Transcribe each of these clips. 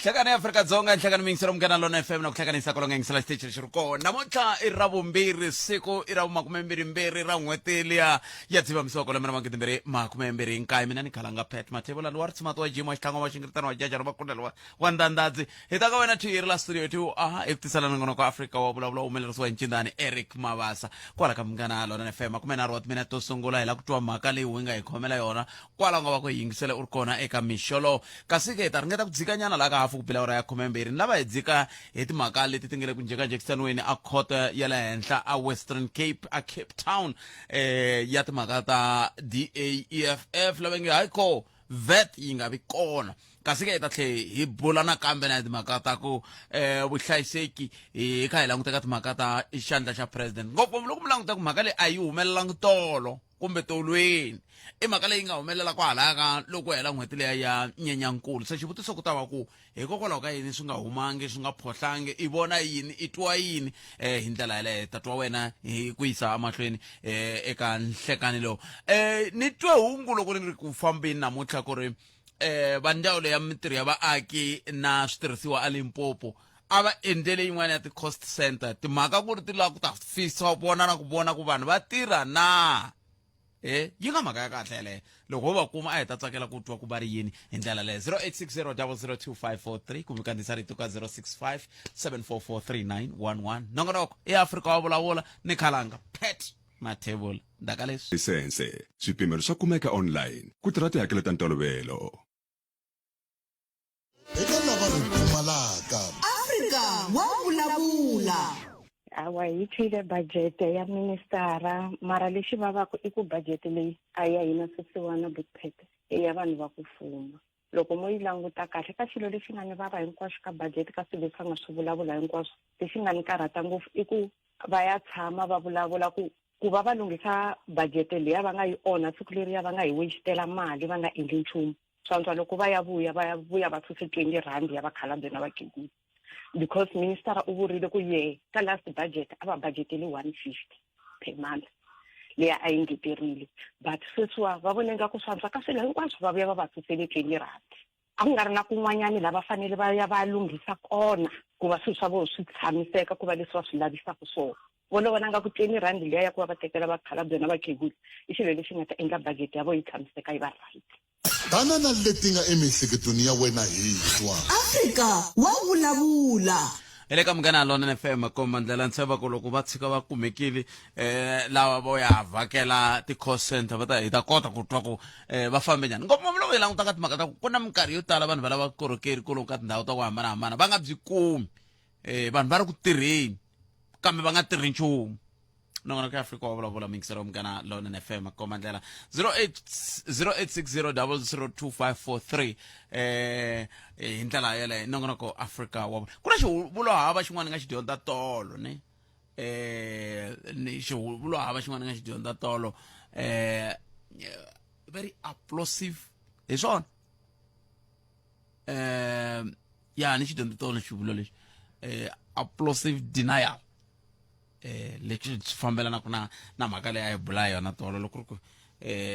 Nhlekani ya Afrika-Dzonga, nhlekani miyingiselo Munghana Lona FM na ku hlanganisa kwalomu yingisela xitichi lexi ri kona. Namuntlha i ra vumbirhi, siku i ra vumakumembirhimbirhi ra n'hweti liya ya Dzivamisoko lembe ra 2029. Mina ni khalanga Pat Mathebula lowa ritshimati wa Jim wa Xitlangwa wa Xingiritana wa Jajara wa Kundela wa wa Ndandadzi. Hi ta ka wena thi ri la studio thi a hi ku tisela nongonoko wa Afrika wa vulavula wu humelerisiwa hi Ncindani Eric Mabasa kwala ka Munghana Lona FM. 30 wa timinete to sungula hi la ku twa mhaka leyi u nga hi khomela yona kwala u nga va ku hi yingisele u ri kona eka mixo lowo. Kasi ke hi ta ringeta ku dzikanyana laha ka hafu ku bile awara ya khumembirhi. Ni lava hi dzika hi timhaka leti ti nga le ku njhekanjhekisaniweni a khoto ya le henhla a Western Cape a Cape Town ya timhaka ta DA EFF lava nge hayi ko vet yi nga vi kona. Kasi ke hi ta tlhe hi bula nakambe na hi timhaka ta ku vuhlayiseki hi kha hi languta ka timhaka ta xandla xa president. Ngopfu loko mi languta ku mhaka leyi a yi humelelangi tolo kumbe tolweni i mhaka leyi nga humelela kwahalaya ka loko hela n'hweti leya ya Nyenyankulu. Se xivutiso ku ta va ku hikokwalaho ka yini swi nga humangi, swi nga phohlangi, i vona yini, i twa yini hi ndlela yaleyo. Ta twa wena hi ku yisa emahlweni eka nhlekani lowu. Ni twe hungu loko ni ri ku fambeni namuntlha ku ri va ndzawulo ya mintirho ya vaaki na switirhisiwa a Limpopo a va endlele yin'wana ya ti-cost center timhaka ku ri ti lava ku ta fisa vona na ku vona ku vanhu va tirha na yi nga mhaka ya kahle yaleyo. Loko ho va kuma a hi ta tsakela ku twa ku va ri yini hi ndlela leyo. 0860002543 kumbe kandziyisa rito ka 065 744 3911. Nongonoko i Afrika wa vulavula ni khalanga Pat Mathebula ndaka leswi. Lisense, swipimelo swa kumeka online. Ku tirha tihakelo ta ntolovelo. Eka lava ri pfumalaka. Afrika wa vulavula. Hawa hi twile budget ya ministara, mara lexi vavaka i ku budget leyi a ya hina swisiwana Botpet, i ya vanhu va ku fuma. Loko mo yi languta kahle ka xilo lexi nga ni vava hinkwaswo ka budget, ka swilo leswi va nga swi vulavula hinkwaswo, lexi nga ni karhata ngopfu i ku va ya tshama va vulavula ku ku va va lunghisa budget leya va nga yi onha siku leriya va nga hi wastela mali va nga endli nchumu. Swantswa loko va ya vuya, va ya vuya va suse 20 rand ya vakhalabye na vakhegula, because minister u vurile ku ye ka last budget a va budgetele 150 per month leya a yi ngeterile, but sweswiwa va vone nga ku swantswa ka swilo hinkwaswo va vuya va va susele 20 rand. A ku nga ri na kun'wanyani la va fanele va ya va lunghisa kona ku va swilo swa vona swi tshamiseka, ku va leswi va swi lavisaka swona. Vona vona nga ku 20 rand liya ya ku va va tekela vakhalabye na vakhegula i xilo lexi nga ta endla budget ya vona yi tshamiseka yi va right. Tana na leti nga emiehleketweni ya wena hi twa. Afrika wa vulavula. Hi le ka Munghana Lonene FM komba ndlela. Ni tshemba ku loko va tshika va kumekile lava vo ya vhakela ti-call center va ta hi ta kota ku twa ku va fambe njhani. Ngopfungopfu loko hi languta ka timhaka ta ku ku na minkarhi yo tala vanhu va lava vukorhokeri kwalomu ka tindhawu ta ku hambanahambana va nga byi kumi, vanhu va ri ku tirheni kambe va nga tirhi nchumu. Nongonoko ya Afrika wa vulavula, miyingiselo Munghana Lonene FM komba ndlela 08 0860002543 hi ndlela yeleyo. Nongonoko Afrika wa ku na xivulwahava xin'wana nga xi dyondza tolo ne ni xivulwahava xin'wana nga xi dyondza tolo very applosive hi swona ya ni xi dyondza tolo xivulwa lexi applosive denial lexi swi fambelanaka na mhaka leyi a hi bula yona tolo loko ri ku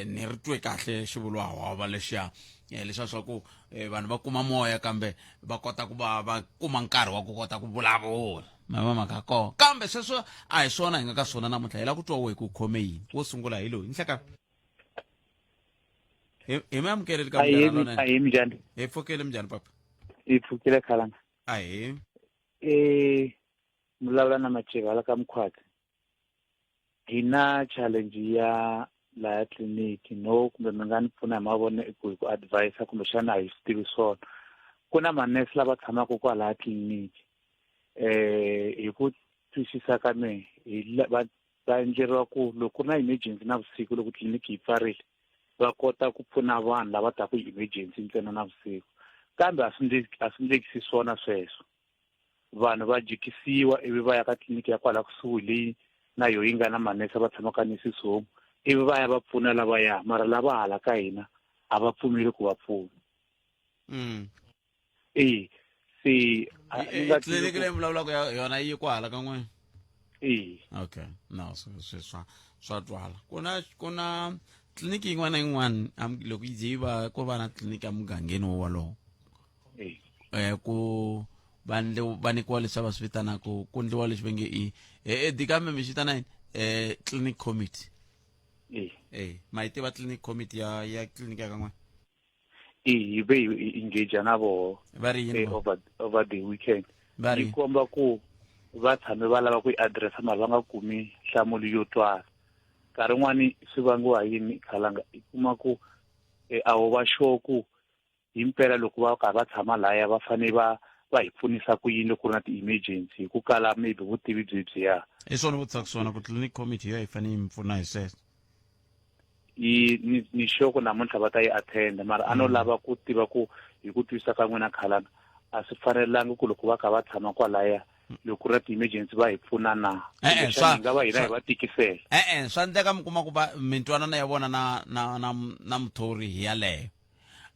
ni ri twe kahle xivulwahava lexiya leswiya swa ku vanhu va kuma moya kambe va kota ku va va kuma nkarhi wa ku kota ku vulavula ma mhaka kona. Kambe sweswo a hi swona hi nga ka swona namuntlha. Hi lava ku twa wehe ku khome yini. Wo sungula hi loyi nhleka hi mi amukeleli ka Munghana Lonene. Ahee, minjhani? Hi pfukile, minjhani papa? Hi pfukile khalanga. Ahee. Vulavula na Maceva la ka Mkhwatsi. Hi na challenge ya laya tliliniki no kumbe mi nga ni pfuna hi mavone ku hi ku advise kumbexana a hi swi tivi swona. Ku na manese lava tshamaka kwalaya tliliniki. Hi ku twisisa ka mehe hi va va endleriwa ku loko ku ri na emergency na vusiku loko tliliniki yi pfarile va kota ku pfuna vanhu lava taka hi emergency ntsena na vusiku, kambe a swi a swi ndlekisi swona sweswo. Vanhu va jikisiwa ivi va ya ka tliliniki ya kwala kusuhi leyi na yo yi nga na manese va tshamaka nurses home ivi va ya va pfuna lavaya, mara lava hala ka hina a va pfumeli ku va pfuna. E se tliliniki leyi vulavulaka ya yona yi kwahala ka n'wina? E. Okay, no swi swa twala. Ku na tliliniki yin'wana na yin'wana loko yi ze yi va ku va na tliliniki emugangeni wo wolowo. eh, ku va va nyikiwa leswi va swi vitanaka ku ndliwa leswi va nge i eh, eh, kambe mi swi vitana yini eh, clinic committee e eh ma yi tiva clinic committee ya ya clinic ya ka n'wina e hi ve hi engage na voho va ri yini eh, over over the weekend va ri yi komba ku va tshame va lava ku yi addressa mara va nga kumi nhlamulo yo twala nkarhi wun'wani swi vangiwa hi yini khalanga i kuma ku eh, a wo va sure ku himpela loko va karhi va tshama laya va fanele va va hi pfunisa ku yini loko ku ri na ti-emergency hi ku kala maybe vutivi byebyiya hi swona vutisaka swona ku clinic committee yo yi fanele yi mi pfuna hi sweswo yi ni ni sure ku namuntlha va ta yi attend mara a no lava ku tiva ku hi ku twisisa ka n'wina khalana a swi fanelangi ku loko va kha va tshama kwalaya loko ku ri na ti-emergency va hi pfuna na Eh, eh, Kumbexana swa- hi nga va hina hi swa- va tikisela e-e swa endleka mi kuma ku va mintwanano ya vona na na na na muthori hi yaleyo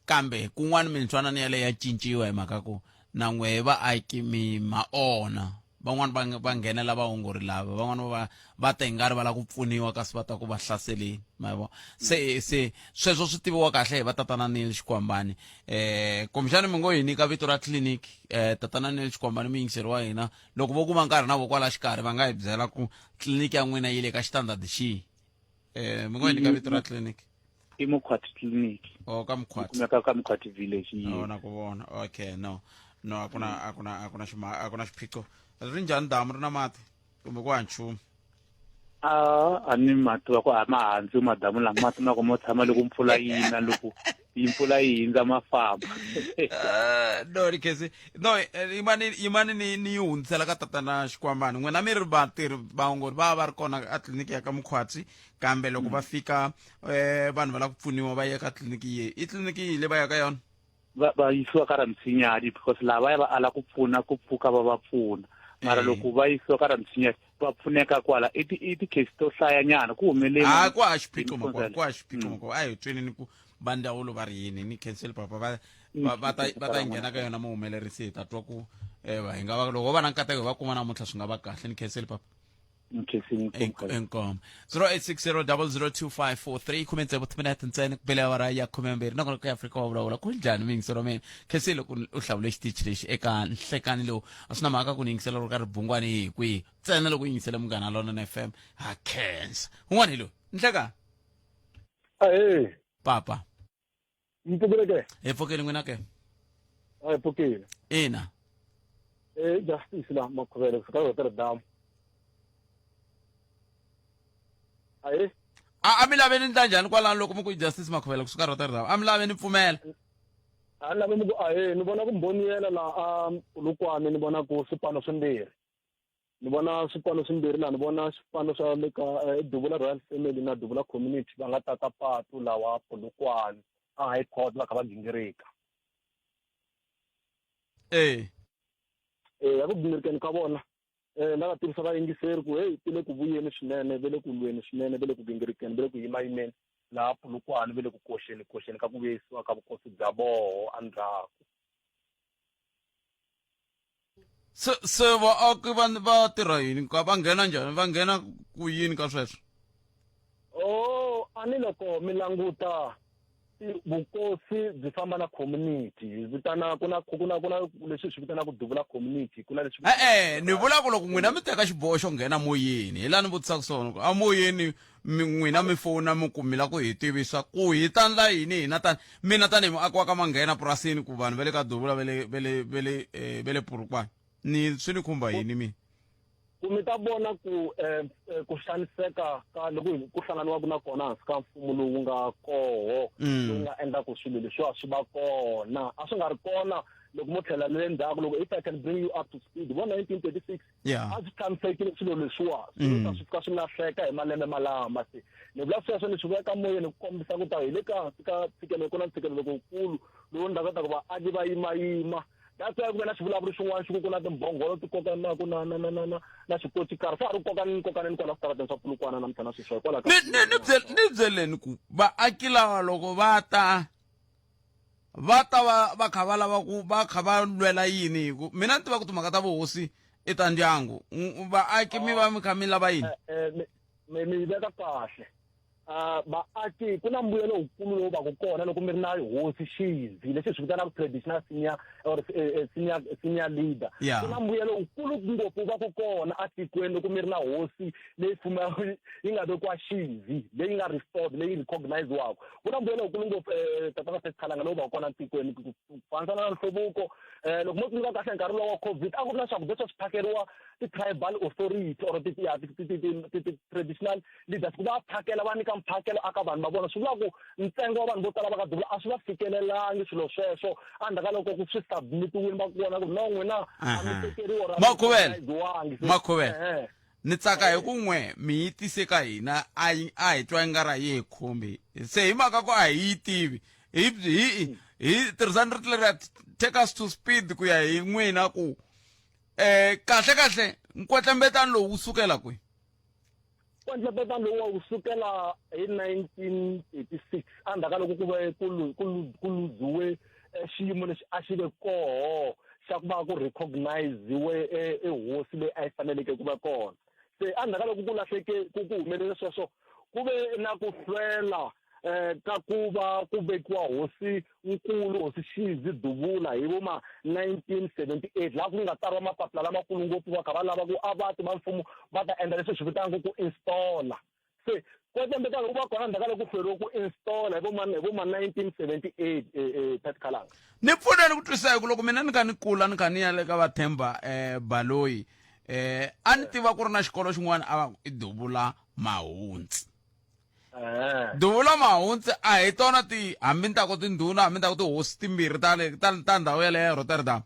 kambe kun'wana mintwanano yaleyo ya cinciwa hi mhaka ku na n'wehe vaaki mi ma onha van'wani va va nghenela vaongori lava van'wani va va te ingari va lava ku pfuniwa kasi va ta ku va hlaseleni ma vo se se sweswo swi tiviwa kahle hi va tatana Neil Xikwambani eh kumbexana mi ngo hi nyika vito ra clinic eh tatana Neil Xikwambani muyingiseri wa hina loko vo kuma nkarhi na vo kwala xikarhi va nga hi byela ku tliliniki ya n'wina yi le ka xitandadi xihi eh mi ngo hi nyika vito ra clinic i Mukhwati clinic o ka Mukhwati kumeka ka Mukhwati village yi oh na ku vona okay no no a ku na a ku na a ku na xima a ku na xiphiqo ri njhani damu ri na mati kumbe ku ha nchumu a a ni mati wa ku a ma handzi madamu lama mati ma ku mo tshama loko mpfula yi na loko yi mpfula yi hindza ma famba Eh, no ni khesi no eh, yimani yimani ni ni yi hundzisela ka tatana xikwambani n'wina mi ri vatirhi vaongori va va ri kona a tliliniki ya ka mukhwatsi kambe loko va fika eh, vanhu va lava ku pfuniwa va ya ka tliliniki yihi i tliliniki yihi leyi va yaka yona va va yisiwa ka ramsinyadi because lavaya va ala ku pfuna ku pfuka va va pfuna mara Eh. loko va yisiwa ka ramsinyadi va pfuneka kwala i ti i ti-case to hlayanyana ku humeleni a ku ha xiphiqo Hi makwa ku ha xiphiqo makwa a hi tweni ni ku va ndzawulo va ri yini ni cancel papa va va va ta va ta nghena ka yona muhumelerisi hi ta twa ku eh, va hi nga va loko va na nkateko hi va kuma namuntlha swi nga va kahle ni cancel papa inkomo 0860002543 khume tsevu timinete ntsena ku bele awara ya 12 nakona ku afrika wa vulavula ku njhani miyingiselo mina khensile ku u hlawule xitichi lexi eka nhlekani lowu a swi na mhaka ku ni yingisela ro ka ribungwani hi kwihi ntsena loko u yingisele munghana lona fm ha khensa un'wana hi loyi nhlekani ahee papa mi pfukile ke hi pfukile n'wina ke a hi pfukile ina e justice la makhuvele kusuka rotterdam ahee a a mi lave ni ndla njhani kwalano loko mi ku justice makhuvele kusuka rotterdam a mi lave ni pfumela a ni lave mi ku ahee ni vona ku mboniyela la a pulukwani ni vona ku swipano swimbirhi ni vona swipano swimbirhi laha ni vona swipano swa le ka eh, duvula royal family na duvula community va nga tata patu lawa polokwane a high court va kha va gingirika eh eh ya ku gingirikeni ka vona eh la va tivisa vayingiseri ku hey ti le ku vuyeni swinene ve le ku lweni swinene ve le ku gingirikeni ve le ku yimayimeni laha polokwane ve le ku koxeni koxeni ka ku vuyisiwa ka vukosi bya voho endzhaku se se vaaki va va tirha yini ka va nghena njhani va nghena ku yini ka sweswo oh a ni loko mi languta vukosi byi famba na community hi vitana ku na ku na ku na leswi hi swi vitanaka duvula community ku na leswi e-e ni vula ku loko n'wina mi teka xiboho xo nghena moyeni hi laha ni vutisaka swona ku amoyeni mi n'wina mi fona mi ku mi la ku hi tivisa ku hi ta ndla yini hina tani mina tanihi muaki wa ka manghena purasini ku vanhu va le ka duvula va le va le va le eh, va le purukwana ni swi ni khumba yini mina ku mi ta vona ku eh, eh, ku xaniseka ka loko ku hlanganiwaka na kona hansi ka mfumo lowu nga koho mm. lowu nga endla ku swilo leswiwa swi va kona a swi nga ri kona loko mo tlhela le ndzhaku loko if i can bring you up to speed vo 1936 yeah. a swi tshamisekile swilo leswiwa swi mm. swi fika swi lahleka hi malembe malama se ni vula sweswo ni swi veka moyeni ku kombisa ku ta hi le ka ka ntshikelelo ku na ntshikelelo lowukulu lowu ndlaka ta ku vaaki va yimayima that's why ku ve na xivulavuri xin'wana xi ku ku na timbhongolo ti kokanaku na na na na na na xikocikari swa ha ri kokaneni kokaneni kwala switarateni swa pulukwana namuntlha na sweswo hikwalaho ka ni ni ni byeleni ku vaaki lava loko va ta va ta va va kha va lava ku va kha va lwela yini hi ku mina ni tiva ku timhaka ta vuhosi i ta ndyangu vaaki mi va mi kha mi lava yini eh, eh, mi mi yi veka kahle Vaaki ku na mbuyelo wukulu lowu va ku kona loko mi ri na hosi xizi lexi swi vitanaka traditional senior or senior senior leader. Ku na mbuyelo wukulu ngopfu va ku kona atikweni loko mi ri na hosi leyi fuma yi nga vekiwa xizi, leyi nga restored, leyi recogniziwaka. Ku na mbuyelo wukulu ngopfu, tatana Fesithalanga, lowu va kona tikweni ku fambisana na nhluvuko. Loko mo tsundzuka kahle, nkarhi lowa wa COVID a ku ri na swakudya swa swi phakeriwa ti-tribal authority or ti-traditional leaders ku va phakela, va nyika mphakelo aka vanhu va vona. Swi vula ku ntsengo wa vanhu vo tala va ka Duvula a swi va fikelelangi swilo sweswo endzhaku ka loko ku swi submitiwile, va ku vona ku no n'wina a mi tekeriwi or a mi Makhuvele. recogniziwangi. Makhuvele. Ni tsaka hi ku n'we mi yi tise ka hina, a yi a hi twa yi nga ra yi hi khumbi se hi mhaka ku a hi yi tivi, hi tirhisani rito leri take us to speed ku ya hi n'wina ku kahle kahle nkwetlembetano lowu wu sukela kwihi? Nkwetlembetano lowu wu sukela hi 1936, endzhaku ka loko ku ve ku luziwe xiyimo lexi a xi ve koho xa ku va ku recogniziwe ehosi leyi a yi faneleke ku va kona. Se endzhaku ka loko ku lahleke ku humelele sweswo, ku ve na ku hlwela ka ku va ku vekiwa hosi nkulu, hosi Xizi Duvula, hi vo ma 1978, laha ku nga tsariwa mapapila lamakulu ngopfu va kha va lava ku a vati va mfumo va ta endla leswi swi vitanaka ku installa. Se kwetlembetano wu va kona ndzhaku ka loko ku hlweriwe ku installa hi vo ma 1978, Pat Khalanga. Ni pfuneni ku twisisa, hi ku loko mina ni kha ni kula, ni kha ni ya le ka Vathemba Baloyi, a ni tiva ku ri na xikolo xin'wana a va ku i Duvula Mahuntsi. Duvula Mahuntsi a hi tona ti hambi ni ta ku tindhuna, hambi ni ta ku tihosi timbirhi ta le ta ndhawu yaleyo ya Rotterdam?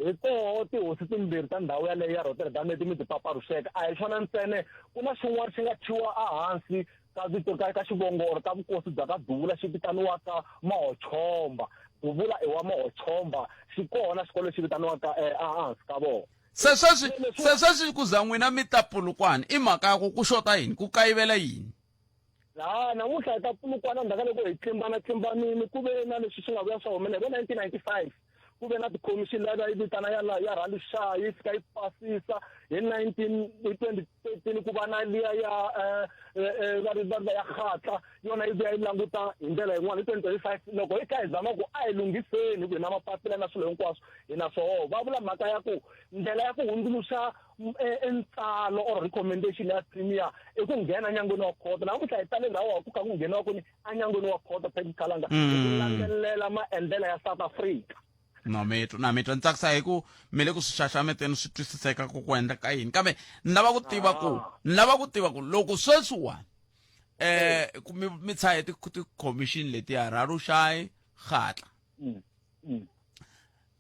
Hi toho tihosi timbirhi ta ndhawu yaleyo ya Rotterdam leti mi ti paparuxeke. A hi xona ntsena, ku na xin'wana xi nga thyiwa ehansi ka vito ka xivongo or ka vukosi bya ka Duvula, xi vitaniwaka Mahochomba. Duvula i wa Mahochomba, xi kona xikolo lexi vitaniwaka ehansi ka vona. Se sweswi ku za n'wina mi ta Pulukwani i mhaka ya ku ku xota yini, ku kayivela yini? Laha namuntlha hi ta Pulukwana ndzhaku ka loko hi tlimbana tlimbanini, ku ve na leswi swi nga vuya swa humelela hi vo 1995. Ku ve na tikhomixini leyi va yi vitana ya Ralishayi, yi fika yi pasisa hi 19 hi 2013. Ku va na liya ya va ri ya Kgatla, yona yi vuya yi languta hi ndlela yin'wana hi 2025. Loko hi kha hi zama ku a hi lunghiseni hi ku hi na mapapila na swilo hinkwaswo hi na swoho, va vula mhaka ya ku ndlela ya ku hundzuluxa ntsalo or recommendation ya premier i ku nghena nyangweni wa khoto. Namuntlha hi tale ndhawu ku kha ku ngheniwa kuni enyangweni wa khoto, Peggy Kalanga, hi ku landzelela maendlelo ya South Africa. No mi twa, na mi twa ni tsakisa hi ku mi le ku swi xaxameteni swi twisiseka ku endla ka yini, kambe ni lava ku tiva ku loko sweswiwani ku mi tshahe ti-commission letiya, Ralushayi, Kgatla,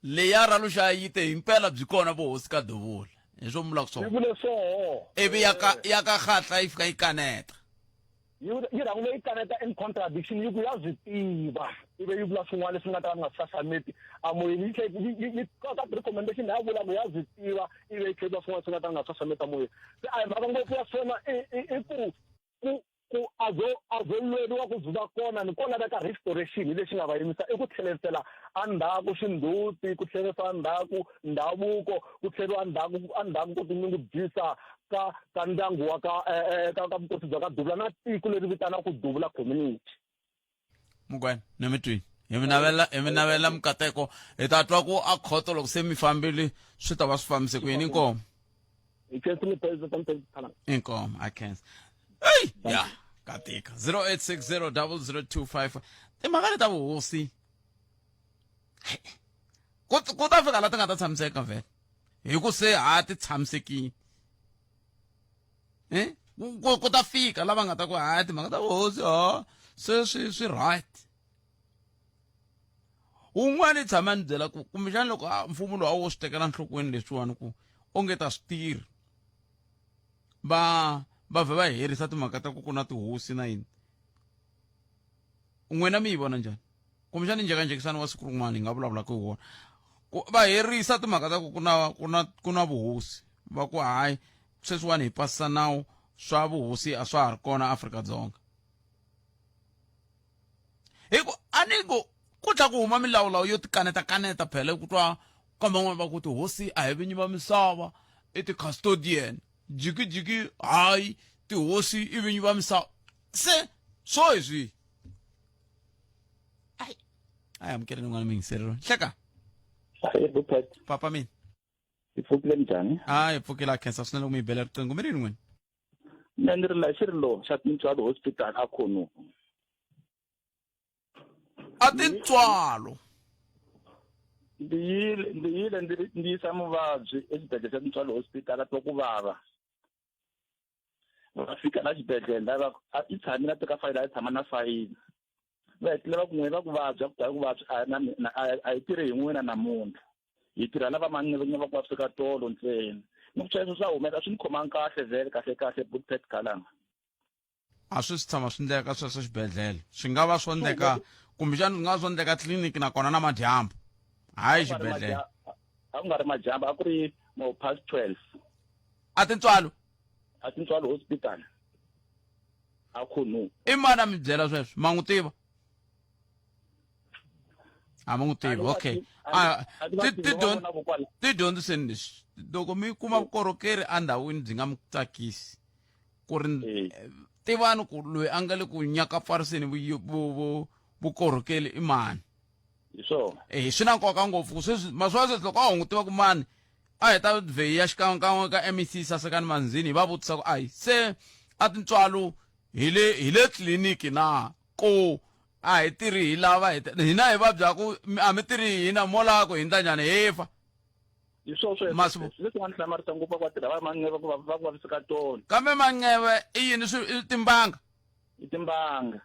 leya Ralushayi yi te himpela byi kona vuhosi ka Duvula, hi swo mi vulaka yi swona? Vule swoho. Ivi ya ka Kgatla yi fika yi kaneta. Yi rhangile yi kaneta in contradiction, yi ku ya swi tiva, ivi yi vula swin'wana leswi nga ta va nga swi xaxameti amoyeni. Yi tlhe yi ka recommendation ya vula ku ya swi tiva, ivi yi tlhe yi vula swin'wana leswi nga ta nga swi xaxameti amoyeni. Se a hi mhaka ngopfu ya swona, i ku a zo lweriwa ku byi va kona ni ko laveka restoration. Hi lexi nga va yimisa i ku tlhelerisela endzhaku xindzhuti, ku tlherisa endzhaku ndhavuko, ku tlheriwa endzhaku ku tinyungubyisa ka ndyangu wa ka vukosi bya ka Duvula na tiko leri vitanaka Duvula community. Mugwena, ni mi twini, hi mi navela mikateko. Hi ta twa ku a khoto loko se mi fambile swi ta va swi fambise ku yini. Inkomo. Hi khensile, President. Inkomo, a khensa. Eyi ya katika 08600025. Timhaka leti ta vuhosi ku ta fika la ti nga ta tshamiseka vhele, hi ku se ha ti tshamisekile, ku ta fika lava nga ta ku hayi, timhaka ta vuhosi ha se swi right. Wun'wana i tshama ni byela ku kumbexana loko mfumo lowu a wo swi tekela nhlokweni leswiwani, ku onge ta swi tirhi, va vhe va herisa timhaka ta ku ku na tihosi na yini. N'wina mi yi vona njhani? Kumbexana njhekanjhekisano wa siku rin'wana hi nga vulavulaka hi wona, ku va herisa timhaka ta ku ku na vuhosi, va ku hayi, sweswiwani hi pasisa nawu, swa vuhosi a swa ha ri kona Afrika-Dzonga, hi ku a ni ku ku tlha ku huma milawulawu yo tikaneta kaneta phela, ku twa kambe van'wana va ku tihosi a hi vinyi va misava, i ti-custodian, jikijiki, hayi, tihosi i vinyi va misava. Se swo hi swihi? Ai, a hi amukeleni n'wana muyingiserero. Hleka. Ahee, Bupet. Papa mina. Hi pfukile njhani? A hi pfukile, a khensa swinene loko mi yi bela riqingho. Mi ri yini n'wina? Mina ni ri la xirilo xa Tintswalo Hospital a Khonu. A Tintswalo. Ndzi yile ndzi yile ndzi ndzi yisa muvabyi exibedhlele xa Tintswalo Hospital a twa ku vava. Va fika la xibedhlele la va a i tshami na teka fayili a yi tshama na fayili. Va hetelela va ku n'wina va ku vabya ku ta ku vabya a na mina a hi tirhi hi n'wina namuntlha. Hi tirha lava manqevenqeve va ku vaviseka tolo ntsena. Ni ku sweswo swa humesa a swi ni khomangi kahle vhele kahle kahle Butpet Khalanga. A swi si tshama swi ndleka sweswo xibedhlele. Swi nga va swo ndleka kumbexana swi nga va swo ndleka tliliniki nakona na madyambu. Hayi xibedhlele. A ku nga ri madyambu a ku ri mo past 12. A Tintswalo? A Tintswalo Hospital. A Khunu. I mani a mi byela sweswo? Ma n'wi tiva? A mi n'wi tivi. Okay. A ti ti ti dyondziseni leswi. Loko mi kuma vukorhokeri endhawini byi nga mi tsakisi ku ri tivani ku loyi a nga le ku nyakapfariseni vukorhokeri i mani. Hi swona. Eh, swi na nkoka ngopfu ku sweswi masiku sweswi loko a ho n'wi tiva ku mani a hi ta vheyiya xikan'wekan'we ka MEC Sasekani Manzini hi va vutisa ku ayi se a Tintswalo hi le hi le tliliniki na ku a hi tirhi hi lava hi hina hi vabyaku a mi tirhi hi hina mo lava ku hi ndla njhani hi fa. Hi swona sweswo. Masiku. Leswi nga ni hlamarisa ngopfu va tirha va manqeve va ku vaviseka tolo. Kambe manqeve i yini swi i timbanga? I timbanga.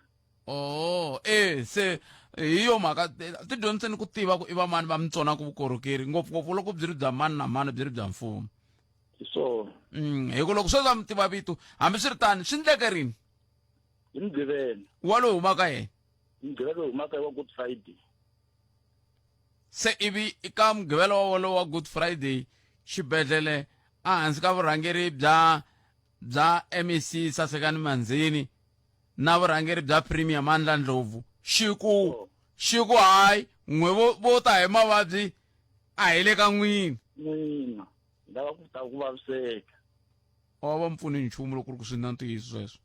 Oh, e se hi yo mhaka ti dyondziseni ku tiva ku i va mani va mi tsonaka vukorhokeri ngopfungopfu loko byi ri bya mani na mani byi ri bya mfumo. Hi swona. Hi ku loko sweswi va mi tiva vito hambiswiritano swi ndleke rini? Hi Mugqivela. Wa loyi humaka yena? Mugqivela loyi humaka wa Good Friday. Se ivi ka Mugqivela wa wolowo wa Good Friday xibedhlele ehansi ka vurhangeri bya bya MEC Sasekani Manzini na vurhangeri bya Premier Mandla Ndlovu xi ku xi ku hayi n'we vo vo ta hi mavabyi a hi le ka n'wina. N'wina lava ku ta ku vaviseka. A va mi pfuni nchumu loko ku ri ku swi na ntiyiso sweswo.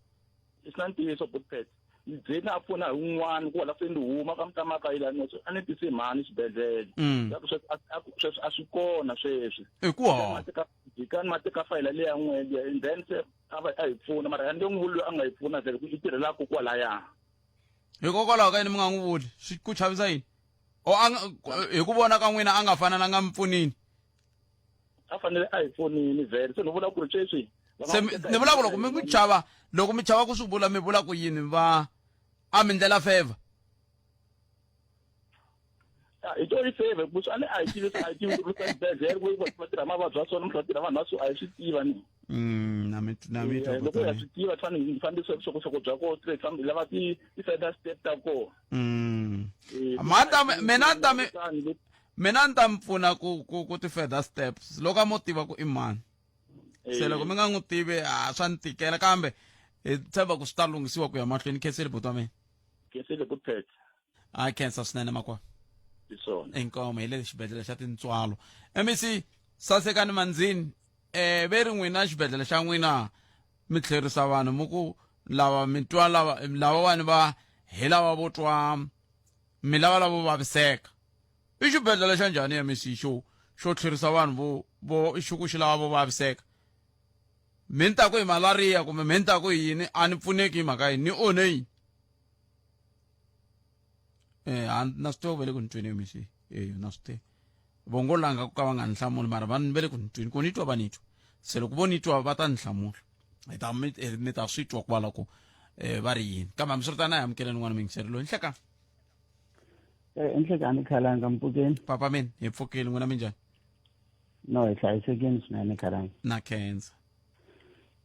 Swi na ntiyiso Butpet. Ni byeli a pfuna hi wun'wana ku wala se ni huma ka mutama ka yila a ni tisi mhani xibedhlele. Ku sweswi a ku sweswi a swi kona sweswi. I ku hava. Jikani ma teka fayila leya n'we liya and then se a va a hi pfuna mara a ni nge n'wi vuli loyi a nga hi pfuna vhele ku i tirhelaka kwalaya. Hikokwalaho ka yini mi nga n'wi vuli? Swi ku chavisa yini? O a hi ku vona ka n'wina a nga fanelanga mi pfunini? A fanele a hi pfunini vhele se ni vula ku ri sweswi se ni vula ku loko mi n'wi chava loko mi chava ku swi vula mi vula ku yini va a mi ndlela favor hi to yi favor ku swi a hi tivi a hi tivi ku ri xibedhlele ku va tirha mavabyi ya swona mi tirha vanhu va swi a hi swi tiva ni na mi na mi twa loko ya swi tiva fane hi fambisa vuxokoxoko bya koho straight fambi lava ti ti further step ta koho mata mina ta mi mina ni ta mi pfuna ku ku ku ti further steps loko a mo tiva ku i mani se loko mi nga n'wi tivi a swa ni tikela kambe hi tshemba ku swi ta lunghisiwa ku ya mahlweni. Khensile buti wa mina. Khensile ku phetha. A khensa swinene makwa. Hi swona. Inkomo hi le xibedhlele xa Tintswalo. MEC Sasekani Manzini eh ve ri n'wina xibedhlele xa n'wina mi tlherisa vanhu mi ku lava mi twa lava lavawani va hi lava vo twa mi lava lavo vaviseka. I xibedhlele xa njhani MEC xo xo tlherisa vanhu vo vo xi ku xi lava vo vaviseka? Mi ni ta ku hi malaria kumbe mi ni ta ku hi yini a ni pfuneki hi mhaka yini ni onhe yini? Eh a na swi tiva va le ku ni tweni MEC eh na swi tiva vo ngo langa ku ka va nga ni hlamuli mara va va le ku ni tweni ku ni twa va ni twa se loko vo ni twa va ta ni hlamula hi ta mi mi ta swi twa kwala ku va ri yini kambe hambiswiritano a hi amukeleni n'wana muyingiseri loyi nhleka. Nhlekani Khalanga mpfukeni. Papa mina hi pfukile n'wina minjhani? No hi hlayisekile swinene Khalanga. Na khensa.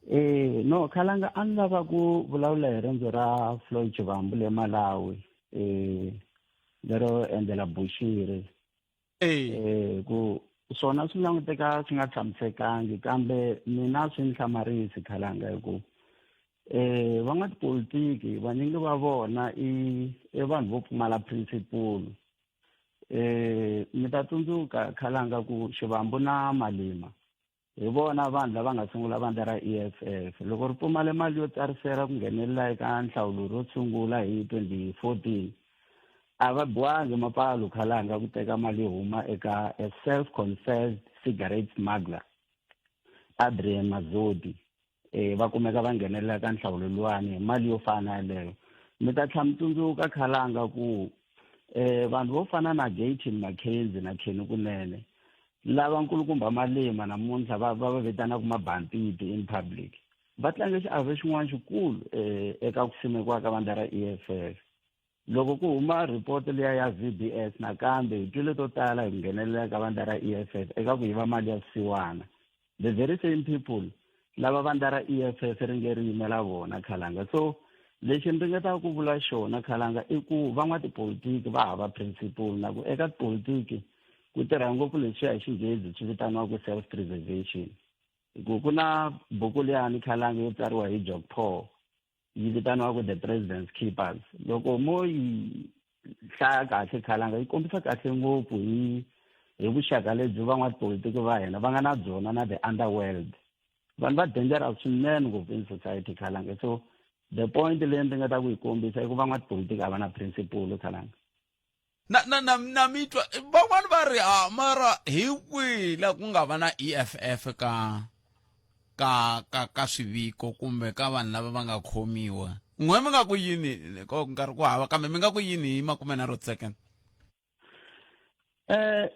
Eh no Khalanga a ni lava ku vulavula hi rendzo ra Floyd Shivambu le Malawi eh lero endlela Bushiri. Eh ku swona swi languteka swi nga tshamisekangi kambe mina swi ni hlamarisi Khalanga hi ku eh van'watipolitiki vanyingi va vona i i vanhu vo pfumala principle. Eh mi ta tsundzuka Khalanga ku Shivambu na Malema. Hi vona vanhu lava nga sungula vandla ra EFF. Loko ri pfumale mali yo tsarisela ku nghenelela eka nhlawulo ro sungula hi 2014, a va biwangi mapfalo khalanga ku teka mali yo huma eka a self-confessed cigarette smuggler, Adrian Mazoti. E, va kumeka va nghenelela ka nhlawulo luwani hi mali yo fana na yaleyo. Mi ta tlhela mi tsundzuka khalanga ku e, vanhu vo fana na Gayton McKenzie na Kenny Kunene lava nkulukumba Malema namuntlha va va va vitanaka mabantiti in public va tlange xiave xin'wana xikulu eh, eka ku simekiwa ka vandla ra EFF loko ku huma report liya ya VBS nakambe hi twile to tala hi ku nghenelela ka vandla ra EFF eka ku yiva mali ya swisiwana the very same people lava vandla ra EFF ri nge ri yimela vona khalanga so lexi ni ringetaka ku vula xona khalanga i ku van'watipolitiki va hava principle na ku eka tipolitiki ku tirha ngopfu leswiya hi xinghezi swi vitaniwaka self preservation hi ku ku na buku liyani khalanga yo tsariwa hi Jock Paul yi vitaniwaka the president's keepers loko mo yi hlaya kahle khalanga yi kombisa kahle ngopfu hi hi vuxaka lebyi van'watipolitiki va hina va nga na byona na the underworld vanhu va dangerous swinene ngopfu in society khalanga so the point leyi ndzi nga ta ku yi kombisa i ku van'watipolitiki a va na principle khalanga na na na na mi twa van'wani va ri a mara hi kwihi la ku nga va na EFF ka ka ka ka swiviko kumbe ka vanhu lava va nga khomiwa n'we mi nga ku yini ko nkarhi ku hava kambe mi nga ku yini hi makumenharhu second Eh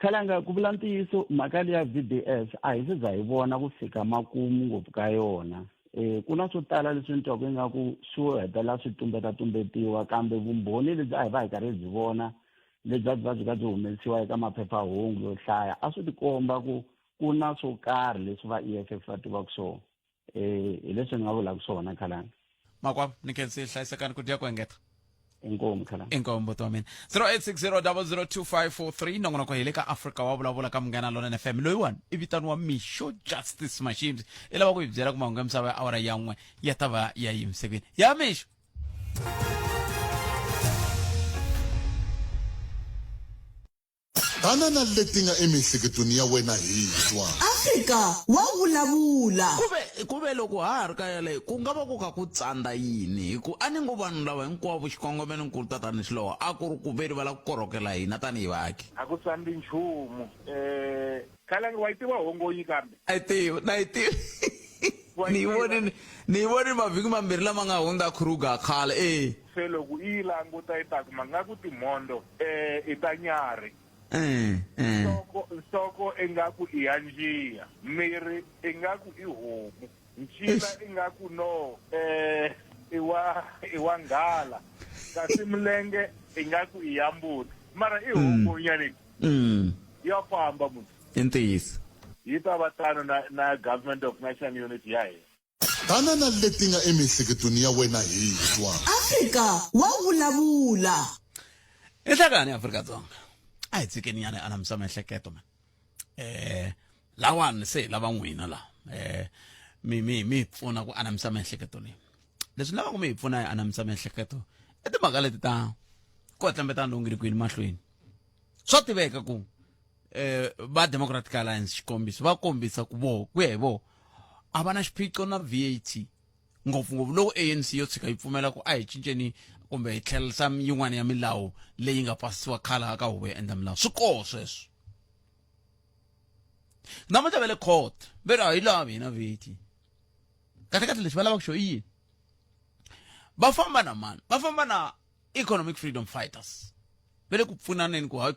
khalanga ku vula ntiyiso mhaka leya VBS a hi se za hi vona ku fika makumu ngopfu ka yona eh ku na swo tala leswi ni twaka ingaku swi hetelela swi tumbeta tumbetiwa kambe vumbhoni lebyi a hi va hi karhi hi byi vona lebyi a byi va byi ka byi humesiwa eka maphephahungu yo hlaya a swi tikomba ku ku na swo karhi leswi va EFF va tivaka swona eh hi leswi ni nga vulaka swona khalanga makwavo ni khensi hlayisekani ku dya ku engeta inkomu khalanga inkomu mbuti wa mina 0860002543 nongonoko hi le ka afrika wa vulavula ka munghana lona fm loyiwani i vitaniwa misho justice mashimbyi i lava ku hi byela ku mahungu ya misava ya awara ya n'we ya ta va ya yimisekweni ya mixo Tana na leti nga emiehleketweni ya wena hi twa. Afrika wa vulavula. Kuve kuve loko ha ha ri ka yaleyo ku nga va ku kha ku tsandza yini hi ku a ni ngo vanhu lava hinkwavo xikongomelonkulu tatani Xilowa a ku ri ku ve ri va lava ku korhokela hina tanihi vaaki. A ku tsandzi nchumu. Eh, Khalangi wa yi tiva hongonyi kambe? A yi tiva, na yi tiva. Wa yi Ni yi tiva? vonile, ni yi vonile mavhiki mambirhi lama nga hundza Kruger khale, e. Se loko i yi languta i ta kuma nga ku timhondzo eh, i ta nyarhi. Eh, eh. Nhloko, nhloko ingaku i ya njiya, miri ingaku i homu, ncila ingaku no eh, i wa i wa nghala, kasi milenge ingaku i ya mbuti. Mara i hongonyani Ya famba munhu. I ntiyiso. Yi ta va tano na na Government of National Unity ya hina. Tana na leti nga emiehleketweni ya wena hi twa. Afrika wa vulavula. I nhlekani Afrika-Dzonga. A hi tshikeni nyana hi anamisa miehleketo man. Eh lawani se hi lava n'wina la. Eh mi mi mi hi pfuna ku anamisa miehleketo leyi. Leswi ni lavaka mi hi pfuna hi anamisa miehleketo i timhaka leti ta ku kwetlembetana lowu nge le kwini mahlweni. Swa tiveka ku eh va Democratic Alliance xikombiso va kombisa ku vo ku ya hi vo a va na xiphiqo na VAT ngopfungopfu loko ANC yo tshika yi pfumela ku a hi cinceni kumbe hi tlhelerisa yin'wana ya milawu leyi nga pasisiwa khale ka huvo yo endla milawu swi koho sweswo namuntlha va le court ve ri a hi lavi hina VAT kahlekahle lexi va lavaka xo i yini va famba na mani va famba na economic freedom fighters va le ku pfunaneni ku hayi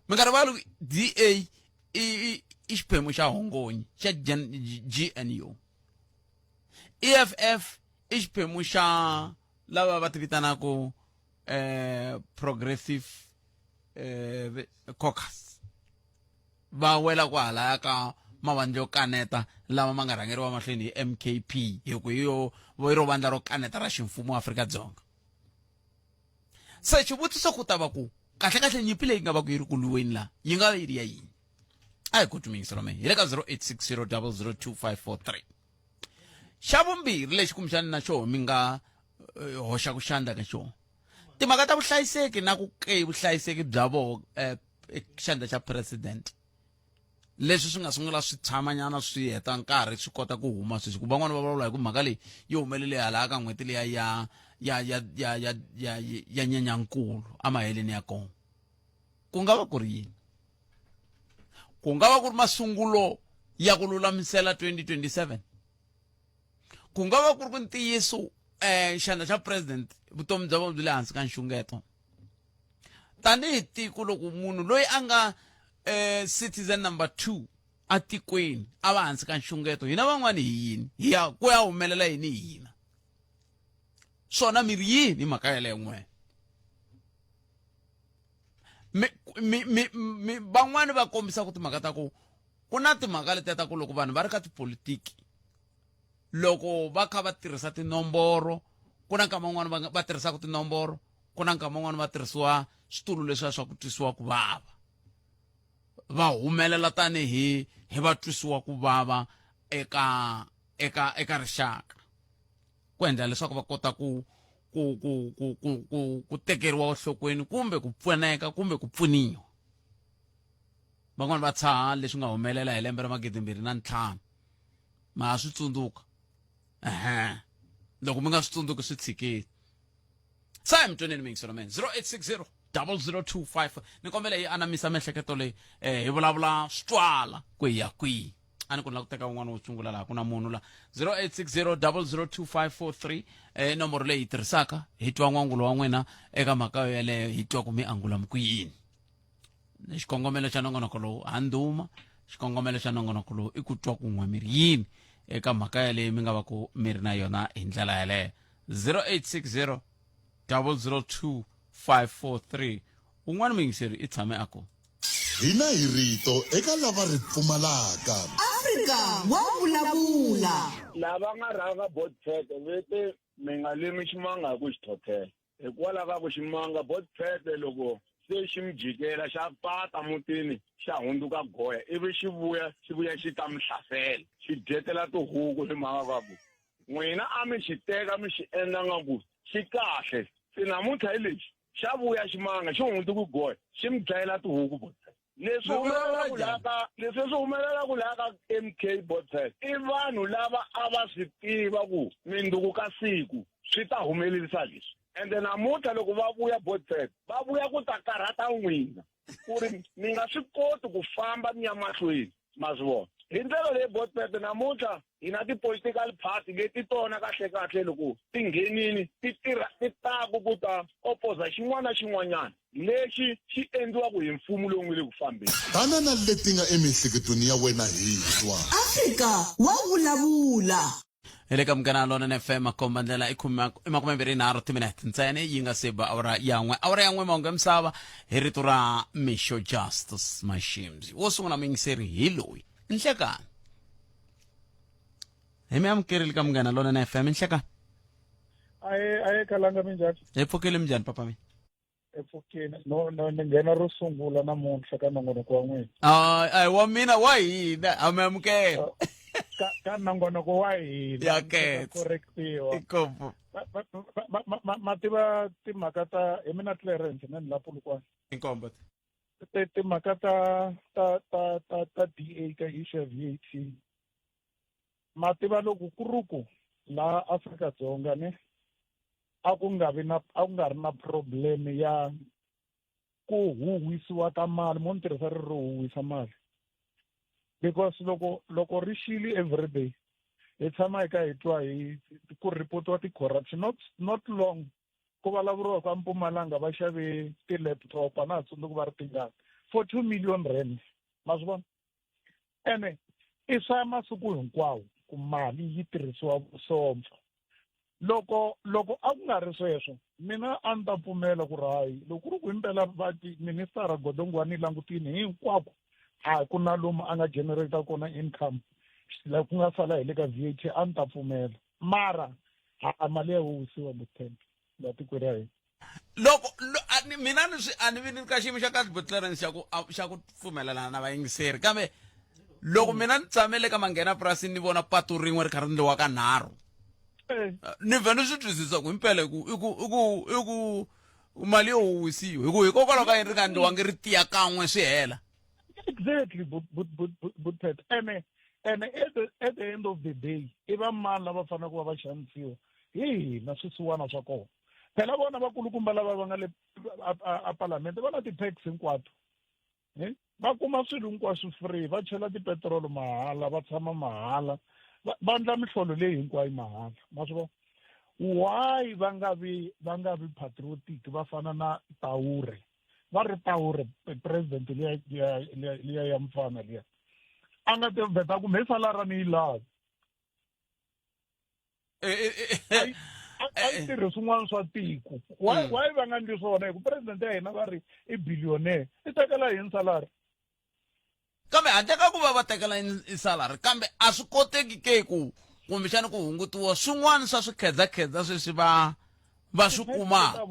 mi nga rivali da i i xiphemu xa hongonyi xa GNU EFF i xiphemu xa lava va ti vitanaka eh progressive eh caucus va wela kwahalaya ka mavandla yo kaneta lama ma nga rhangeriwa mahlweni hi MKP hi ku hi yo ro vandla ro kaneta ra ximfumo Afrika-Dzonga se xivutiso ku ta va ku kahlekahle nyimpi leyi nga va ku yi ri ku lwiweni laha yi nga va yi ri ya yini a hi ku miyingiselo me hi le ka 0860 002543 xa vumbirhi lexi kumbexana na xoho mi nga eh, hoxa ku xandla ka xona timhaka ta vuhlayiseki na ku ke vuhlayiseki bya voho eh, xandla xa president. Leswi swi nga sungula swi tshamanyana swi heta nkarhi swi kota ku huma sweswi ku van'wana va vulavula hi ku mhaka leyi yi humelele hala ka n'hweti liya ya ya ya ya ya ya ya Nyenyankulu emaheleni ya kona. Ku nga va ku ri yini? Ku nga va ku ri masungulo ya ku lulamisela 2027? Ku nga va ku ri ku ntiyiso eh xandla xa president vutomi bya vona byi le hansi ka nxungeto? Tanihi tiko loko munhu loyi a nga eh citizen number 2 atikweni a va hansi ka nxungeto hina van'wani hi yini hi ya ku ya humelela yini hi hina swona mi ri yini hi mhaka yeleyo n'we mi mi mi mi van'wani va kombisa ku timhaka ta ku ku na timhaka letiya ta ku loko vanhu va ri ka tipolitiki loko va kha va tirhisa tinomboro ku na nkama wun'wani va va tirhisaka tinomboro ku na nkama wun'wani va tirhisiwa switulu leswiya swa ku twisiwa ku vava va humelela tanihi hi va twisiwa ku vava eka eka eka rixaka ku endla leswaku va kota ku ku ku ku ku ku ku tekeriwa enhlokweni kumbe ku pfuneka kumbe ku pfuniwa van'wani va tshaha leswi nga humelela hi lembe ra 2005 ma ha swi tsundzuka ehe loko mi nga swi tsundzuki swi tshikile sa mtweneni mingiselo men 0860 0025 ni kombela hi anamisa miehleketo leyi eh, hi vulavula swi twala ku hi ya kwihi a ni ku ni la ku teka un'wana wo sungula laha ku na munhu la 0860 002543 eh, nomboro leyi hi tirhisaka hi twa n'wangulo wa n'wina eka mhaka yo yeleyo hi twa ku mi angula mi ku yini xikongomelo xa nongonoko lowu ha ndhuma xikongomelo xa nongonoko lowu i ku twa ku n'we mi ri yini eka mhaka yaleyo mi nga va ku mi ri na yona hi ndlela yaleyo 0860 002 543 un'wana muyingiseri i tshame a ku Hina hi rito eka lava ri pfumalaka. Afrika wa vulavula. Lava nga rhanga Botpete ve te, Mi nga limi ximanga hi ku xi thothela. Hikwalaho ka ku ximanga Botpete loko se xi mi jikela xa pata mutini xa hundzuka goya ivi xi vuya xi vuya xi ta mi hlasela xi dyetela tihuku hi mhaka ka ku n'wina a mi xi teka mi xi endla nga ku xi kahle se namuntlha hi lexi xa vuya ximanga xi hundzuki goya xi mi dlayela tihuku Botpete. Leswi humelelaka laha ka leswi swi humelelaka laha ka MK Botpet i vanhu lava a va swi tiva ku mindzuku ka siku swi ta humelerisa leswi ende namuntlha loko va vuya Botpet va vuya ku ta karhata n'wina ku ri mi nga swi koti ku famba mi ya mahlweni ma swi vona hi ndlela leyi Botpet namuntlha hi na ti-political party leti tona kahlekahle loko ti nghenini ti tirha ti taku ku ta opoza xin'wana na xin'wanyana lexi xi endliwaka hi mfumo lowu nga le ku fambeni. Tana na leti nga emiehleketweni ya wena hi twa. Afrika wa vulavula. Hi le ka Munghana Lonene FM makomba ndlela i khume i makumembirhi nharhu timinete ntsena yi nga se ba awara ya n'we awara ya n'we mahungu ya misava hi rito ra Misho Justice Mashimzi wo sungula muyingiseri hi loyi nhlekani hi mi amukerile ka Munghana Lonene FM nhlekani aye aye kalanga minjhani hi pfukile minjhani papa mina epfukeni no no ni nghena ro sungula namuntlha ka nongonoko wa n'wina a hi wa mina wa hina a mi amukela ka ka nongonoko wa hina Ya khetsa. correctiwa Inkomu. Ma tiva timhaka ta hi mina Clarence na ni la Polokwane Inkombo. Timhaka ta ta ta ta ta DA ka issue ya VAT ma tiva loko ku ri ku laha Afrika-Dzonga ne a ku nga vi na a ku nga ri na problem ya ku huhwisiwa ka mali mo ni tirhisa ri ro huhwisa mali because loko loko ri xili everyday hi tshama hi ka hi twa hi ku reportiwa ti-corruption not not long ku vulavuriwa ka Mpumalanga va xave ti-laptop a na ha tsundzuki va ri tingani for 2 million rand ma swi vona ene i swa masiku hinkwawo ku mali yi tirhisiwa vusompfa loko loko a ku nga ri sweswo mina a ni ta pfumela ku ri hayi loko ku ri ku himpela va ministara Godongwana yi langutini hinkwako a ku na lomu a nga generate kona income la ku nga sala hi le ka VAT a ni ta pfumela mara ha mali ya huhwisiwa Lieutenant la tikweni ra hina loko a ni, mina ni swi a ni vi ni ka xiyimo xa kahle Clearance xa ku xa ku pfumelelana na vayingiseri kambe loko mina ni tshamele ka manghena purasini ni vona patu rin'we ri kha ri ndliwa ka nharhu ni vhe ni swi twisisa ku himpela i ku i ku i ku i ku mali yo huhwisiwa hi ku hikokwalaho ka yini ri nga ndliwangi ri tiya kan'we swi hela. Exactly, but ene ene at the end of the day i va mani lava faneleke va va xanisiwa? Hi hina swisiwana swa kona. Phela vona vakulukumba lava va nga le a palamende va na ti-tax hinkwato, va kuma swilo hinkwaswo free, va chela tipetirolo mahala, va tshama mahala, va endla mihlolo leyi hinkwayo mahala. Ma swi vona why va nga vi patriotic, va fana na Tawure? Va ri Tawure, president liya ya mfana liya a nga ti vheta kumbe salary ni yi lavi, a yi tirhi swin'wana swa tiko. Why va nga endli swona? Hi ku president ya hina va ri i billionaire, i tekela yini salary? Kambe handle ka ku va va tekela i salary, kambe a swi koteki ke ku kumbexani ku hungutiwa swin'wana swa swikhedzakhedza sweswi va swi kumaka,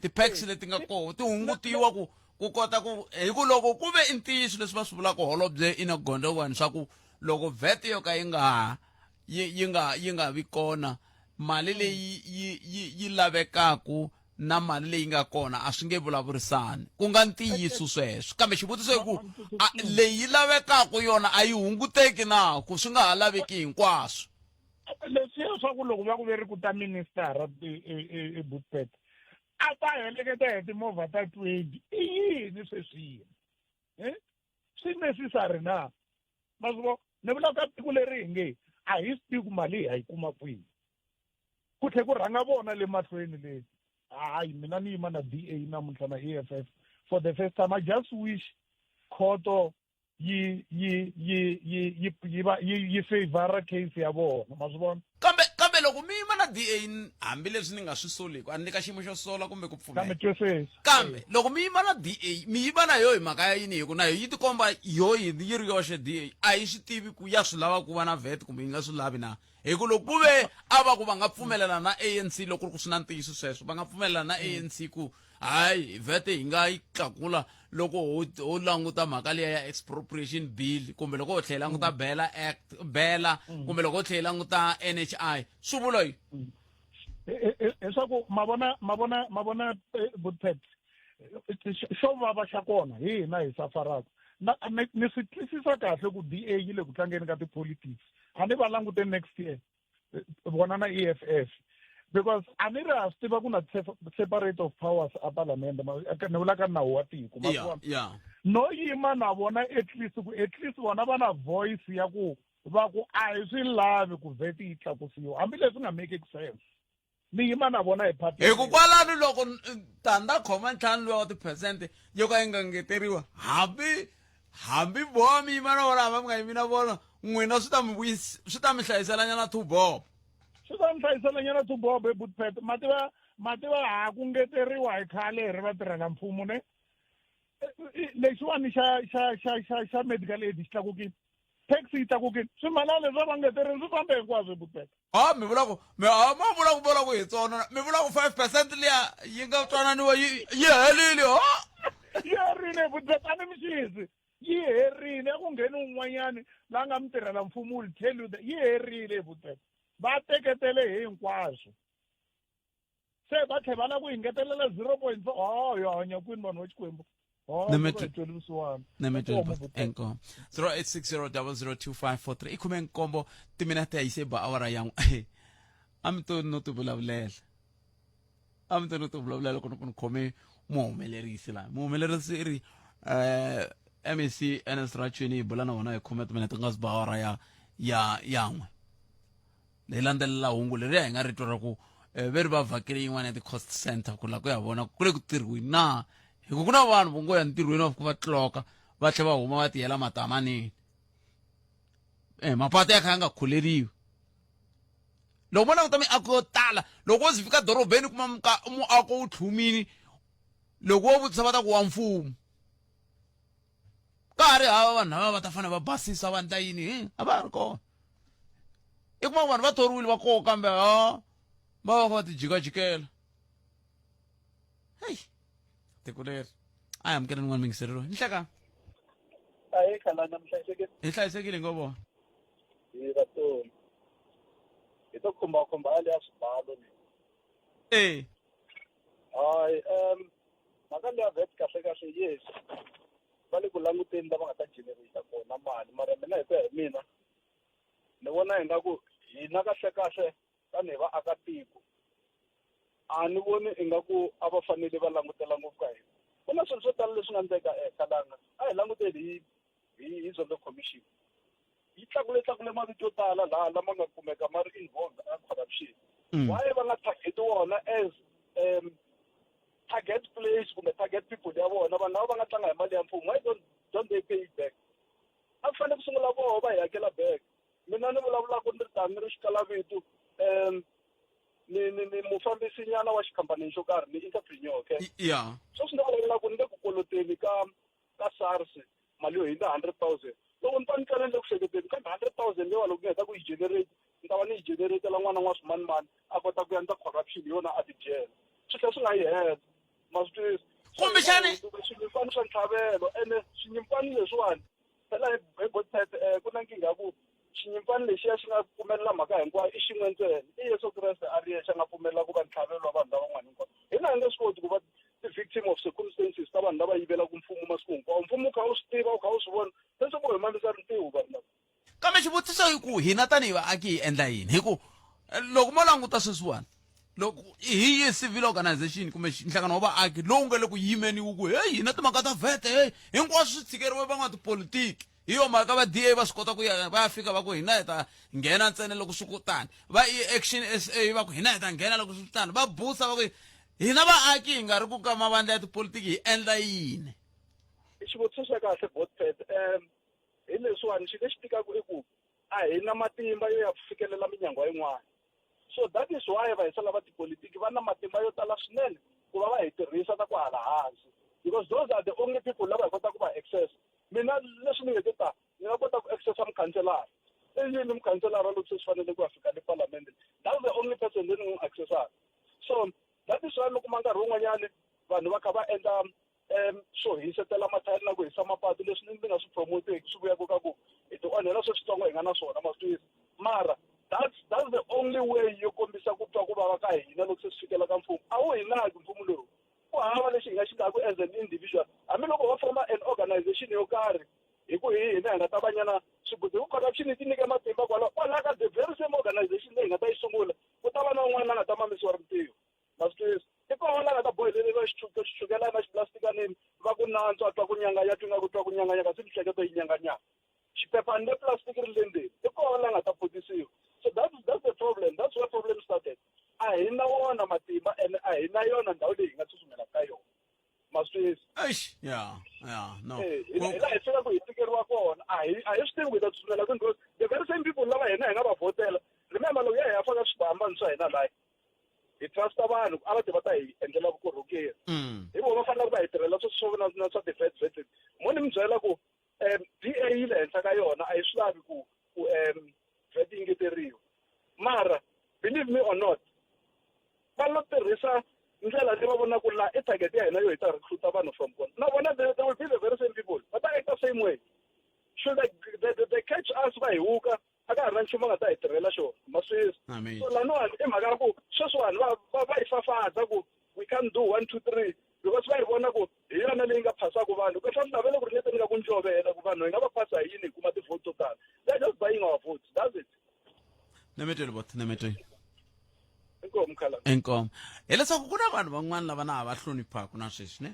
ti-perks leti nga koho ti hungutiwa ku kota ku hi ku loko ku ve i ntiyiso leswi va swi vulaka holobye Enoch Godongwana swa ku loko VAT yo ka yi nga vi kona, mali leyi yi lavekaku na mali leyi nga kona a swi nge vulavurisani, ku nga ntiyiso sweswo. Kambe xivutiso i ku leyi lavekaku yona a yi hunguteki na ku swi nga ha laveki hinkwaswo? Leswiya swa ku loko va ku veri ku ta ministara eBookpet a ta heleketa hi timovha ta 20, i yini sweswiya? Swi necessary na? Ma swi vona, ni vula ka tiko leri hi nge a hi swi tivi ku mali hi ya yi kuma kwihi, ku tlhe ku rhanga vona le mahlweni le. Hayi, mina ni yima na DA namuntlha na EFF for the first time. I just wish khoto yi va yi favor case ya vona, ma swi vona. Kambe loko mi yima na DA, hambileswi ni nga swi soliku, a ni le ka xiyimo xo sola kumbe ku pfumela. Kambe twisisa. Kambe loko mi yima na DA, mi yima na yo hi mhaka ya yini? Hi ku na yo yi tikomba yo yi ri yoxe DA a yi swi tivi ku ya swi lava ku va na VAT kumbe yi nga swi lavi na. Hi ku loko ku ve a va ku va nga pfumelelana na ANC, loko ku ri ku swi na ntiyiso sweswo, va nga pfumelelana na ANC ku hayi, VAT hi nga yi tlakula loko ho languta mhaka liya ya expropriation bill, kumbe loko ho tlhela languta BELA Act, BELA, kumbe loko ho tlhela languta NHI, swi vula yi Leswaku ma vona, Butpet, xo vava xa kona hi hina hi safaraka na ni swi twisisa kahle ku DA yi le ku tlangeni ka ti-politics. A ni va langute next year vona na EFF, because a ni ri ha swi tiva ku na separate of powers a palamende, ni vula ka nawu wa tiko, ma swi vona? No yima na vona at least ku at least vona va na voice ya ku va ku a hi swi lavi ku VAT yi tlakusiwa, hambileswi nga make sense. Ni yima na vona hi party. Hi ku kwalano loko tanda khoma ntlhanu luya wa tiphesente yo ka yi nga ngeteriwa, hambi boha mi yima na vona, hambi mi nga yimi na vona, n'wina swi ta mi vuyis, swi ta mi hlayiselanyana two bob. Swi ta mi hlayiselanyana two bob eButpet. Ma tiva ha ku ngeteriwa hi khale hi ri vatirhela mfumo ne lexiwani xa medical aid xi tlakukile, tax yi tlakukile, swimalana leswi va va ngeterini swi fambe hinkwaswo eButpet. A mi vula ku mi a ma vula ku vula ku hi tsona, mi vula ku 5% liya yi nga twananiwa yi helile ho? Yi herile, Butpet, a ni mi xisi, yi herile. A ku ngheni un'wanyani la nga mutirhela mfumo will tell you that yi herile, Butpet. Va teketele hinkwaswo, se va tlhe va lava ku hi ngetelela 0.4. Oh, hi hanya kwini, vanhu va Xikwembu? Oh, hi tweli vusiwana. Inkomo 0860002543 i 17 timinete ya yise ba awara ya n'we. A mi to no ti vulavulela, a mi to no ti vulavulela ku ni khome muhumelerisi laha. Muhumelerisi i ri MEC Ernest Rachoene, hi bula na vona hi khume timinete ku nga si ba awara ya n'we. Hi landzelela hungu leriya hi nga ri twa ra ku ve ri va vhakele yin'wana ya ti-cost center ku la ku ya vona ku le ku tirhiweni na, hi ku na vanhu vo ngo ya ntirhweni va fika va tloka, va tlhela va huma va tiyela matamanini, mapatu ya kha ya nga khuleriwi. Loko mo languta miako yo tala, loko wo zi fika dorobeni kuma muako wu tlhumini, loko wo vutisa va ta ku wa mfumo, ka ha ri hava vanhu lava va ta fanele va basisa, va endla yini, hi a va ha ri kona. I kuma ku vanhu va thoriwile va koho, kambe ha va va kha va ti jikajikela. Heyi, tiko leri a hi amukeleni n'wana mingiselelo ni hleka. Ahe, Khalanga, mi hlayisekile? Hi hlayisekile, ngo vona. Hi vatoni hi to khumbakhumba ya leya swibalo leyi. Hayi, mhaka leya VAT kahle kahle, yes, va le ku languteni la va nga ta generate kona mali mara mina hi ku ya hi mina ni vona ingaku hina kahlekahle tanihi vaakatiko a ni voni ingaku a va fanele va langutela ngopfu ka hina ku na swilo swo tala leswi nga endleka ekalanga a hi languteli hi hi hi Zondo commission yi tlakule tlakule mavito yo tala laha lama nga kumeka ma ri involved ka corruption why va nga target wona as um target place kumbe target people ya vona vanhu lava va nga tlanga hi mali ya mfumo why don't, don't they pay it back a ku fanele ku sungula voho va hi hakela back mina ni vulavulaka ni ri tani ni ri xikalavito um ni ni ni mufambisinyana wa xikhampanini xo karhi ni entrepreneur okay ya sweswi ni vulavulaka ni le ku koloteni ka ka SARS mali yo hindza 100,000 loko ni ta ni tlele ni le ku hleketeni kambe 100,000 leyiwa loko ni heta ku yi generate ni ta va ni yi generatela n'wana n'wa swimanimani a kota ku endla corruption hi yona a tidyela swi tlhela swi nga yi heta ma swi twisisa kumbexani swinyimpfani swa ntlhavelo ene swinyimpfani leswiwani phela hi hi botpet um ku na nkingha ya ku xinyimpfani lexiya xi nga pfumelela mhaka hinkwayo i xin'we ntsena i Yesu Kreste a ri yexe a nga pfumelela ku va ntlhavelo wa vanhu lavan'wana hinkwavo hina hi nge swi koti ku va ti-victim of circumstances ta vanhu lava yivelaka mfumo masiku hinkwawo mfumo wu kha wu swi tiva wu kha wu swi vona se swi bohe mamisa rintiho vanhu lava kambe xivutiso i ku hina tanihi vaaki hi endla yini hi ku loko mo languta sweswiwani loko hi yi civil organization kumbe nhlangano wa vaaki lowu nga le ku yimeni wu ku heyi hina timhaka ta vhete heyi hinkwaswo swi tshikeriwe van'watipolitiki hi yo mhaka va da va swi kota ku ya va ya fika va ku hina hi ta nghena ntsena loko swi ku tani va e-action sa va ku hina hi ta nghena loko swi ku tani va busa va ku hina vaaki hi nga ri ku ka mavandla ya tipolitiki hi endla yini i xivutiso xa kahle botpet um hi leswiwani xilo lexi tikaka i ku a hi na matimba yo ya fikelela minyangwa yin'wana so that is why vahisa lava tipolitiki va na matimba yo tala swinene ku va va hi tirhisa na ku hala hansi because those are the only people lava hi kotaka ku va access mina leswi ni nge te ta ni nga kota ku accessa mukhanselara i yini mukhanselara loko se swi fanele ku ya fika le palamende that's the only person leyi ni n'wi accessaka so that is why mi kuma nkarhi wun'wanyani vanhu va kha va endla um swo hisetela mathayere na ku hisa mapatu leswi ni nga swi promoteki swi vuyaka ka ku hi ti onhela sweswitsongo hi nga na swona ma swi twisa mara that's that's the only way yo kombisa ku twa ku vava ka hina loko se swi fikela ka mfumo a wu hi naki mfumo lowu ku hava lexi hi nga xi ndlaku as an individual hambiloko va foma an organization yo karhi hi ku hi hina hi nga ta vanyana swigudi hi ku corruption yi ti nyike matimba kwalaho kwalaho ka the very same organization leyi hi nga ta yi sungula ku ta va na un'wana la nga ta mamisiwa rintiho ma swi twisa i kona la nga ta boheleriwa xichukelana xiplasitikanini va ku nantswa twa ku nyanganya twi nga ku twa ku nyanganya kasi mihleketo yi nyanganyana xiphephani le plastic ri le ndzeni i kona la nga ta photisiwa so that's, that's the problem that's where problem started a hi na wona matimba ene a hi na yona ndhawu leyi hi nga tsutsumela ka yona ma swi twisa eish ya ya no eh, hi laha hi fikaka hi tikeriwa kona a hi a hi swi tivi ku hi ta tsutsumela kwini because the very same people lava hina hi nga va vhotela remember loko ya hi ya faka swibambani swa hina laya hi trusta vanhu a va ti va ta hi endlela vukorhokeri mm. hi vona va fanele va hi tirhela swo swo na na swa ti-vet vet mo ni mi byela ku um d a yi le henhla ka yona a yi swi lavi ku ku um vet yi ngeteriwa mara believe me or not va lo tirhisa ndlela leyi va vonaka la i target ya hina yo hi ta recruita vanhu from kona na vona they will be the very same people va ta act the same way should they, they, they, they catch us va hi huka a ka ha ri na nchumu va nga ta hi tirhela xona ma swi so laniwani i mhaka ya ku sweswiwani va va va yi fafaza ku we can't do one two three because va yi vona ku hi yona leyi nga phasaka vanhu kahle ni navele ku ringeteni ka ku njovela ku vanhu hi nga va phasa hi yini hi kuma ti-vote to tala they're just buying our votes that's it nemetweni bot nemetweni inkomu khala inkomu hileswaku ku na vanhu van'wana lava na ha va hloniphaka na sweswi ne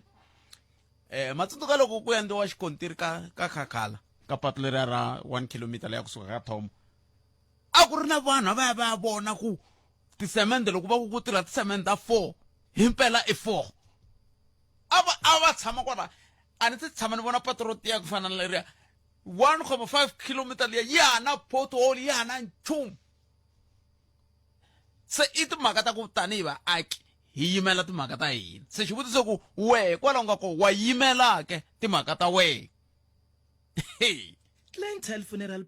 eh matsundzuka loko ku endliwa xikontiri ka ka khakhala ka patu leriya ra 1 kilometer leya kusuka ka thomo a ku ri na vanhu a va ya va ya vona ku tisemende loko va ku ku tirha tisemende ta 4 himpela i 4 a va a va tshama kwala a ni se tshama ni vona patu ro tiya ku fana na leriya 1,5 kilometer liya ya ha na pothole ya ha na nchumu se i timhaka ta ku tanihi vaaki hi yimela timhaka ta hina se xivutiso ku wehe kwalaho nga ko wa yimela ke timhaka ta wehe Clientele Funeral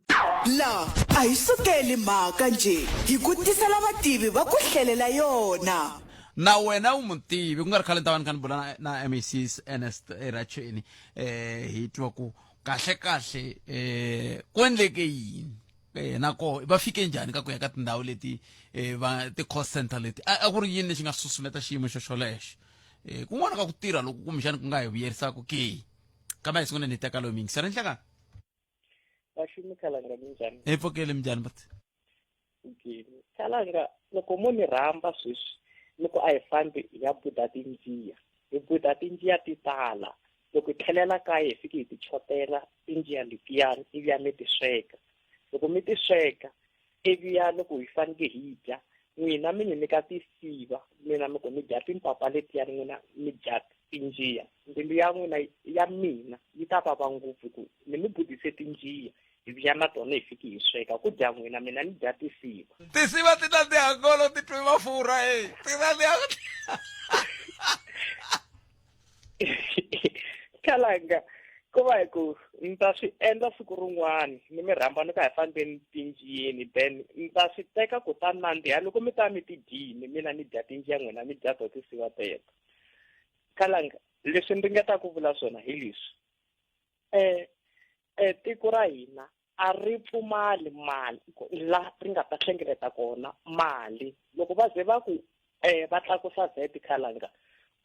La a hi sukeli mhaka njhe hi ku tisela vativi va ku hlelela yona. Na wena u mutivi ku nga ri khale ni ta va ni kha ni bula na, na MEC Ernest Eracheni eh hi twa ku kahle kahle eh ku endleke yini eh na koho va fike njhani ka ku ya ka tindhawu leti eh va ti-call center leti a ku ri yini lexi nga susumeta xiyimo xo xolexo eh kun'wana ka ku tirha loku kumbexani ku nga hi vuyerisaka ke? Kambe a hi sungule ni teka loyi miyingiseri nhlekani. Vaxumi khalanga minjhani? Hi pfukile minjhani but? Pfukile. Khalanga loko mo ni rhamba sweswi ni ku a hi fambi hi ya buda tinjiya. Hi buda tinjiya ti tala. Loko hi tlhelela kaya hi fike hi ti chotela tinjiya letiyani ivi ya mi ti sweka. Loko mi ti sweka ivi ya loko hi faneke hi dya n'wina mi ni nyika tisiva mina mi ku mi dya timpapa letiyani n'wina mi dya tinjiya mbilu ya n'wina ya mina yi ta vava ngopfu ku ni mi budise tinjiya hi vuya na tona hi fiki hi sweka ku dya n'wina mina ni dya tisiva tisiva ti nandziha ngolo ti twi mafurha e ti nandziha khalanga ku va hi ku ni ta swi endla siku rin'wana ni mi rhamba ni ka hi fambeni tinjiyeni then ni ta swi teka ku ta nandziha loko mi ta mi ti dyini mina ni dya tinjiya n'wina mi dya to tisiva teto khalanga leswi ni ringetaka ku vula swona hi leswi um um tiko ra hina a ri pfumali mali la ri nga ta hlengeleta kona mali loko va ze va ku um va tlakusa VAT khalanga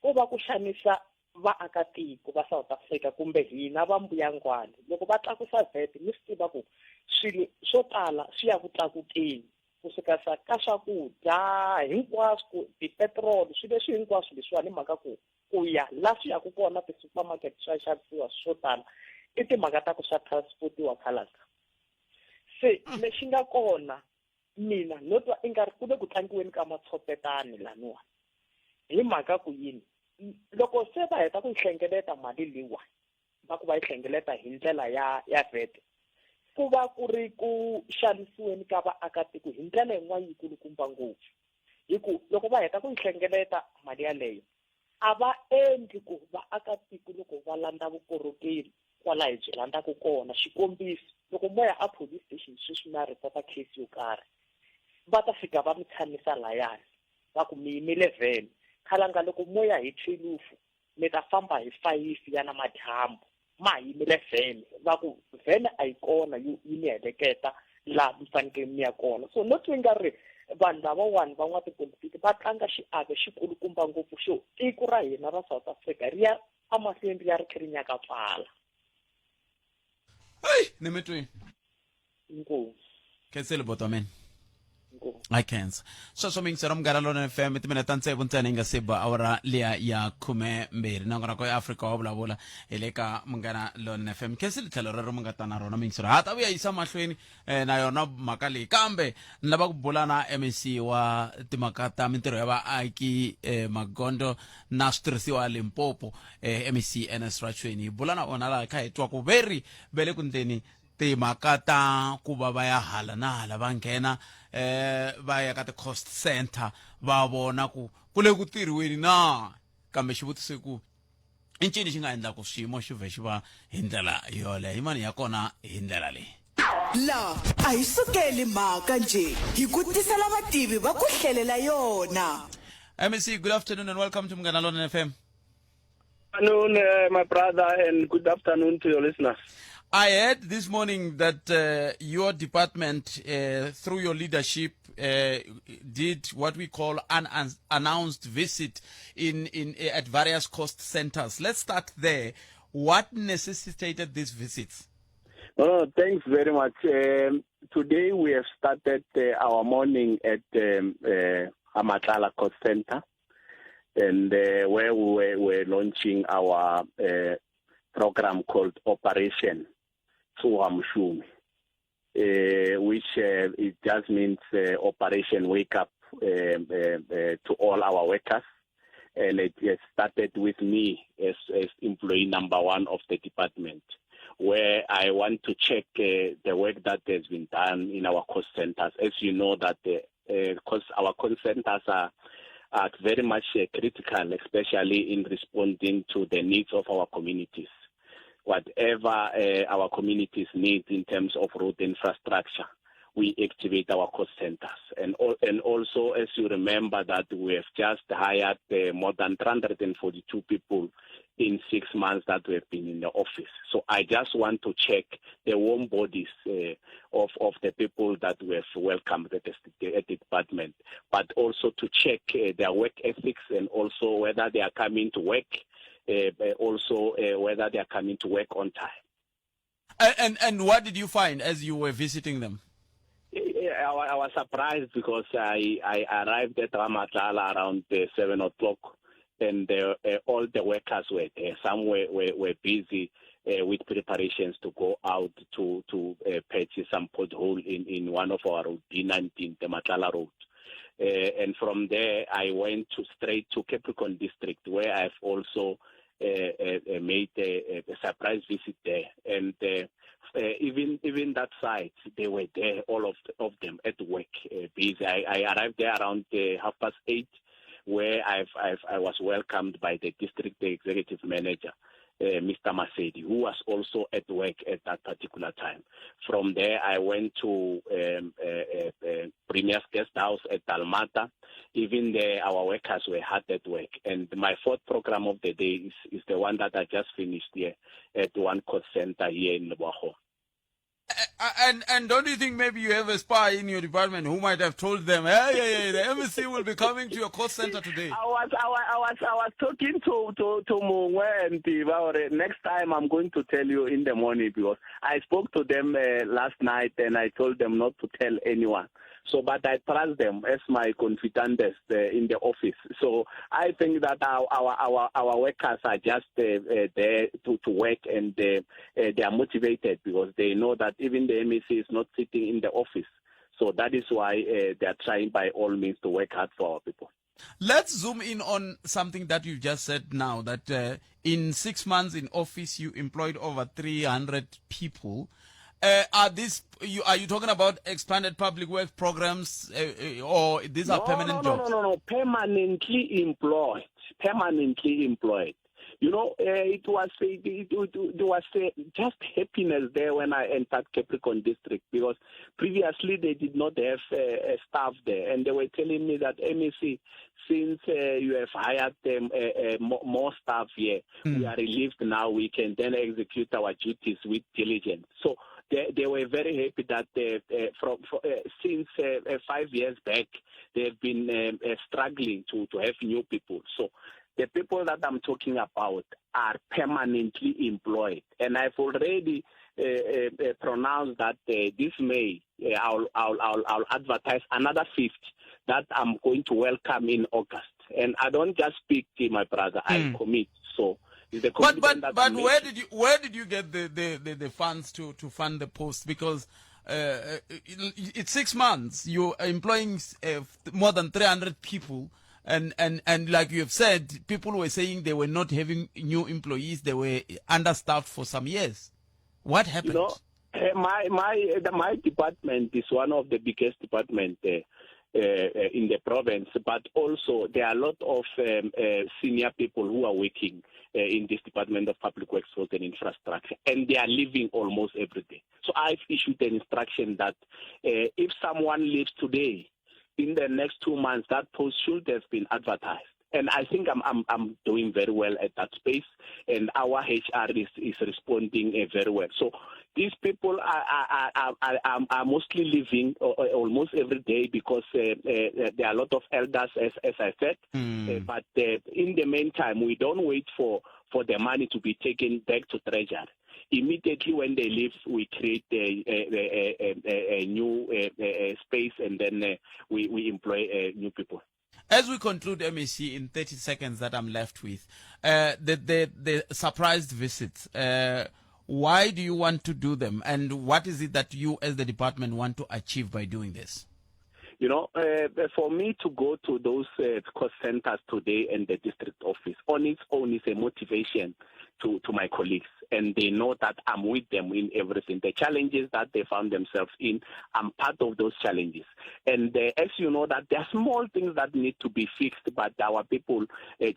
ko va ku xanisa vaakatiko va South Africa kumbe hina va mbuyangwani loko va tlakusa VAT mi swi tiva ku swilo swo tala swi ya ku tlakukeni kusuka sa ka swakudya hinkwaswo tipetiroli swilo leswi hinkwaswo leswiwani hi mhaka ku ku ya la swi yaku kona ti-supermarket swa xavisiwa swo tala i timhaka ta ku swa transportiwa khalanga se lexi nga kona mina no twa i nga ri ku le ku tlangiweni ka matshopetani laniwa hi mhaka ku yini loko se va heta ku yi hlengeleta mali leyiwa va ku va yi hlengeleta hi ndlela ya ya VAT ku va ku ri ku xanisiweni ka vaakatiko hi ndlela yin'wana yikulukumba ngopfu hi ku loko va heta ku yi hlengeleta mali yaleyo a va endli ku vaakatiko loko va landza vukorhokeri kwala hi byi landzaka kona xikombiso loko mo ya a police station sweswi na report case yo karhi va ta fika va mi tshamisa layani va ku mi yimile vhele khalanga loko mo ya hi thwelufu mi ta famba hi fayifi ya namadyambu ma ha yimile vhene va ku vhene a yi kona yi yi mi heleketa laha mi fanekele mi ya kona so no twi nga ri vanhu lavawani van'watipolitiki va tlanga xiave xikulukumba ngopfu xo tiko ra hina ra South Africa ri ya emahlweni ri ya ri kha ri nyakatsala Hey, ni mi twini. Inkomu. Khensile buti wa mina. I can't. Sweswo miyingiselo Munghana Lonene FM timinete ta tsevu ntsena yi nga se ba awara liya ya 12 nakona ko eAfrika wa vulavula hi le ka Munghana Lonene FM. Khensile tlhelo rero mi nga ta na rona miyingiselo. Ha ta vuya yisa mahlweni eh, na yona mhaka leyi kambe ni lava ku bula na MEC wa timhaka ta mintirho ya vaaki eh, magondzo na switirhisiwa Limpopo eh, MEC Ernest Rachoene hi bula na vona laha kha hi twa ku veri ve le ku ndleni timhaka ta ku va va ya hala na hala va nghena eh va ya ka ti-cost center va vona ku ku le ku tirhiweni na kambe xivutiso i ku i ncini xi nga endla ku xiyimo xi vhe xi va hi ndlela yoleyo yin'wana ya kona hi ndlela leyi La a hi sukeli mhaka njhe hi ku tisela vativi va ku hlelela yona. MEC, good afternoon and welcome to Munghana Lonene FM. Afternoon, my brother, and good afternoon to your listeners. I heard this morning that your department, through your leadership, did what we call an announced visit in, in at various cost centers. Let's start there. What necessitated these visits? Oh, thanks very much. Today we have started our morning at Amatlala Cost Center, and where we were launching our program called Operation Tsoha Moshumi, which it just means Operation Wake Up to all our workers. And it started with me as employee number one of the department, where I want to check the work that has been done in our cost centers. As you know, that our cost centers are very much critical, especially in responding to the needs of our communities. Whatever our communities need in terms of road infrastructure, we activate our cost centers. And also, as you remember, that we have just hired more than 342 people in 6 months that we have been in the office. So I just want to check the warm bodies of the people that we have welcomed at the department, but also to check their work ethics and also whether they are coming to work also whether they are coming to work on time. And, and, and what did you find as you were visiting them? I, I was surprised because I, I arrived at Ramatlala around 7 o'clock and all the workers were there. Some were, were, were busy with preparations to go out to, to purchase some pothole in, in one of our road, D19, the Matlala Road. And from there, I went to straight to Capricorn District, where I've also made a, a, surprise visit there. And even even that site, they were there, all of of them at work, busy. I, I arrived there around half past eight, where I've, I've, I was welcomed by the district executive manager Mr. Masedi, who was also at work at that particular time. From there, I went to um, Premier's Guest House at Dalmata. Even there, our workers were hard at work. And my fourth program of the day is, is the one that I just finished here at one court center here in Leboho. And and don't you think maybe you have a spy in your department who might have told them, hey, hey, hey the MEC will be coming to your cost center today? I was I was I was, I was talking to to to Mungwe and Tiva. Next time I'm going to tell you in the morning because I spoke to them last night and I told them not to tell anyone. So, but I trust them as my confidantes in the office. So I think that our our our, our workers are just there to, to work and they, they are motivated because they know that even the MEC is not sitting in the office. So that is why they are trying by all means to work hard for our people. Let's zoom in on something that you just said now that in six months in office you employed over 300 people. Are these you are you talking about expanded public work programs or these no, are permanent no, jobs? No, no, no, permanently employed. Permanently employed. You know, it was it, it, it, it was just happiness there when I entered Capricorn District because previously they did not have staff there, and they were telling me that MEC, since you have hired them more, more staff here, mm. we are relieved now. We can then execute our duties with diligence. So they, they were very happy that from, from since five years back they've been um, struggling to, to have new people. So the people that I'm talking about are permanently employed, and I've already pronounced that this May I'll, I'll, I'll, I'll advertise another 50 that I'm going to welcome in August. And I don't just speak, my brother, mm. I commit. So the but but but where did you where did you get the, the, the, the funds to, to fund the post? Because it, it's six months. You're employing more than 300 people. And, and, and like you have said, people were saying they were not having new employees. They were understaffed for some years. What happened? You know, my, my, my department is one of the biggest departments in the province, but also there are a lot of um, senior people who are working in this Department of Public Works Roads and Infrastructure, and they are leaving almost every day. So I've issued an instruction that if someone leaves today, in the next two months, that post should have been advertised. And I think I'm, I'm, I'm doing very well at that space, and our HR is, is responding very well. So these people are, are, are, are, are mostly leaving almost every day because there are a lot of elders, as, as I said. Mm. But in the meantime, we don't wait for, for the money to be taken back to Treasury. Immediately when they leave, we create a, a, a, a, new space and then we, we employ new people. As we conclude MEC in 30 seconds that I'm left with, the, the, the surprised visits, why do you want to do them? And what is it that you as the department want to achieve by doing this? You know, for me to go to those cost centers today and the district office on its own is a motivation to, to my colleagues and they know that I'm with them in everything. The challenges that they found themselves in, I'm part of those challenges. And as you know, that there are small things that need to be fixed, but our people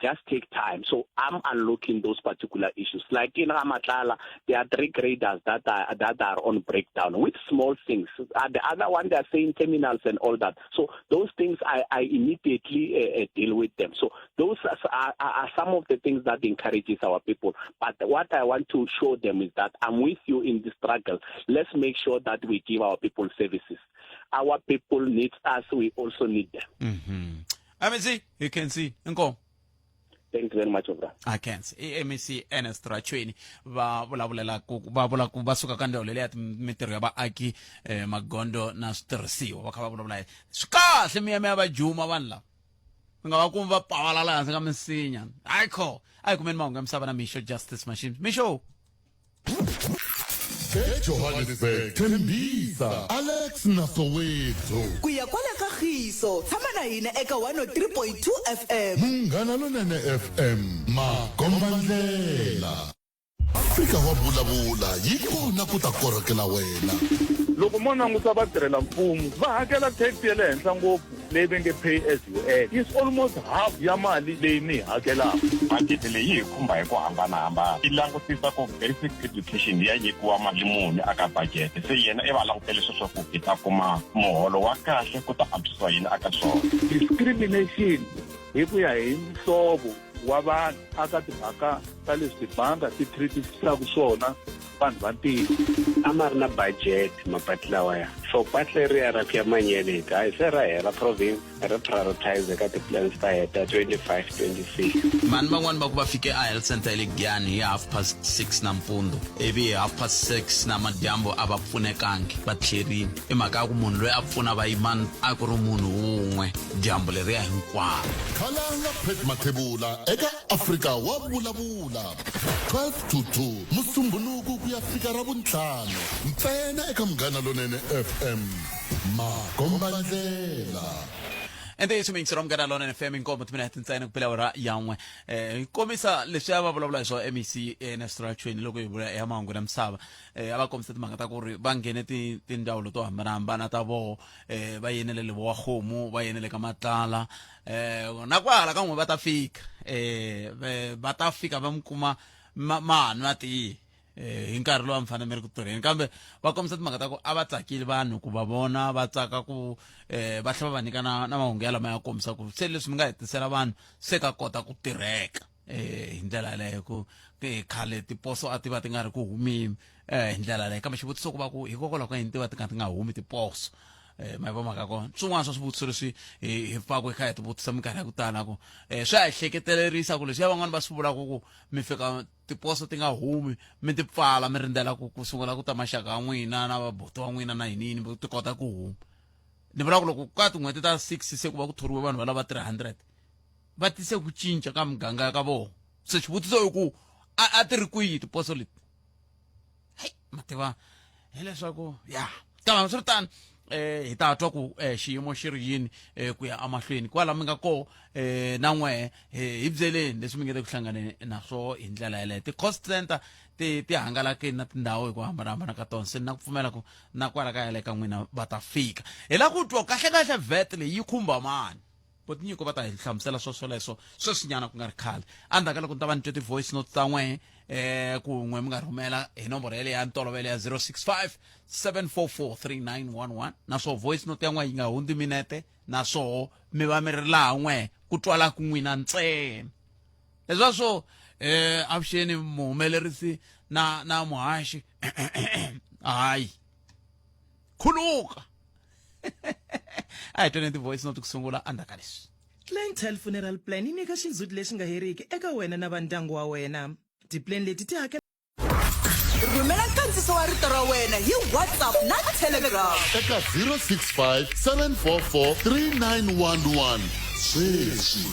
just take time. So I'm unlocking those particular issues. Like in Ramatlala, there are three graders that are, that are on breakdown with small things. The other one, they are saying terminals and all that. So those things, I, I immediately deal with them. So those are, are, are some of the things that encourages our people. But what I want to show them is that I'm with you in the struggle. Let's make sure that we give our people services. Our people need us, we also need them. Mm-hmm. MEC, you can see. Nko. Thanks very much, Obra. A khensa i mec ernest rachweni va vulavulela ku va vula ku va suka ka ndzawulo leya mitirho ya vaaki eh, magondo na switirhisiwa va kha va vulavula hi swi kahle mi ya mi ya va juma vanhu lava mi nga va kumi va pavalala hansi ka minsinya hayi kho a hi kumeni mahungu ya misava na mixo justice machine mixo ejohannesburg tembisa alex na soweto ku ya kwala ka khiso tshama na hina eka 103.2 fm munghana lonene fm makombandlela afrika wa vulavula yi kona ku ta korhokela wena loko mo languta vatirhela mfumo va hakela tax ya le henhla ngopfu leyi va nge pay as you earn is almost half ya mali leyi mi yi hakelaka budget leyi yi hi khumba hi ku hambanahambana yi langutisa ku basic education ya nyikiwa mali muni aka budget se yena i va langutele sweswaku hi ta kuma muholo wa kahle ku ta antswisiwa yini aka swona discrimination hi ku ya hi mihlovo wa vanhu aka timhaka ta leswi tibanga ti treatisaka swona vanhu va ntima a ma ri na budget mapatu lawaya so patu leriya ra ku ya manyeleti hayi se ra hela province ri prioritize eka ti-plans ta heta 25 26 Vanhu van'wani va ku va fike a health center ya le Giyani hi 6:30 nampundzu ivi hi 6:30 namadyambu a va pfunekangi va tlherini i mhaka ya ku munhu loyi a pfuna vayimani a ku ri munhu wun'we dyambu leriya hinkwaro Khalanga Pat Mathebula eka Afrika wa vulavula 12 to 2 Musumbhunuku ku ya fika Ravuntlhanu ntsena eka Munghana Lonene FM Makombandlela. Ntiyiso miyingiseri wa Munghana Lonene FM inkombo timinete ntsena ku pela awara ya n'we eh hi kombisa leswi a va vulavula hi swona MEC Ernest Rachoeni loko hi vula ya mahungu na misava eh a va kombisa timhaka ta ku ri va nghene tindzawulo to hambanahambana ta voho eh va yenele Lebowa Kgomo va yenele ka Matlala eh na kwahala ka n'we va ta fika eh va ta fika va mi kuma ma nwa tiyi eh hi nkarhi lowu a mi fanele mi ri ku tirheni kambe va kombisa timhaka ta ku a va tsakile vanhu ku va vona va tsaka ku eh va tlhela va va nyika na na mahungu ya lama ya kombisa ku se leswi mi nga hetisela vanhu se ka kota ku tirheka eh hi ndlela yaleyo ku khale tiposo a ti va ti nga ri ku humeni eh hi ndlela yaleyo kambe xivutiso ku va ku hikokwalaho ka yini ti va ti nga ti nga humi tiposo eh ma yi vona mhaka kona swin'wana swa swivutiso leswi hi hi pfaka hi kha hi tivutisa minkarhi ya ku tala ku eh swa hi hleketelerisa ku leswiya van'wani va swi vulaka ku mi fika tiposo ti nga humi mi ti pfala mi rindzela ku ku sungula ku ta maxaka ya n'wina na vabuti wa n'wina na yiniyini ti kota ku huma ni vula ku loko ka tin'hweti ta 6 se ku va ku thoriwe vanhu va lava 300 va tise ku cinca ka muganga ka vona se xivutiso i ku a a ti ri kwihi tiposo leti hayi mativa hileswaku ya kambe swi ri tano eh hi ta twa ku eh, xiyimo xi ri yini eh, ku ya emahlweni kwala mi nga koho eh, na n'wehe eh, hi byeleni leswi mi nge le ku hlanganeni na swo hi ndlela yeleyo ti-cost center ti ti hangalakini na tindhawu hi ku hambanahambana ka tona se ni na ku pfumela ku na kwala ka yale ka n'wina va ta fika hi la ku twa kahle kahle vet leyi yi khumba mani vo tinyiko va ta hi hlamusela swo swoleswo sweswinyana ku nga ri khale endzhaku ka loko ni ta va ni twe ti-voice note ta n'we eh ku n'we mi nga rhumela hi nomboro yaleyo ya ntolovelo ya 065 744 3911 naswoho voice note ya n'we yi nga hundzi minete naswoho mi va mi ri laha n'we ku twalaka n'wina ntsena leswaswo eh avuxeni muhumelerisi na na muhaxi hayi khuluka a hi tweni ti-voice note ku sungula endzhaku ka leswi Clientele Funeral Plan yi nyika xindzhuti lexi nga heriki eka wena na va ndyangu wa wena. Tipuleni leti ti hakela. Rhumela nkandziso wa rito ra wena hi WhatsApp na Telegram. Eka 065 744 3911 sweswi.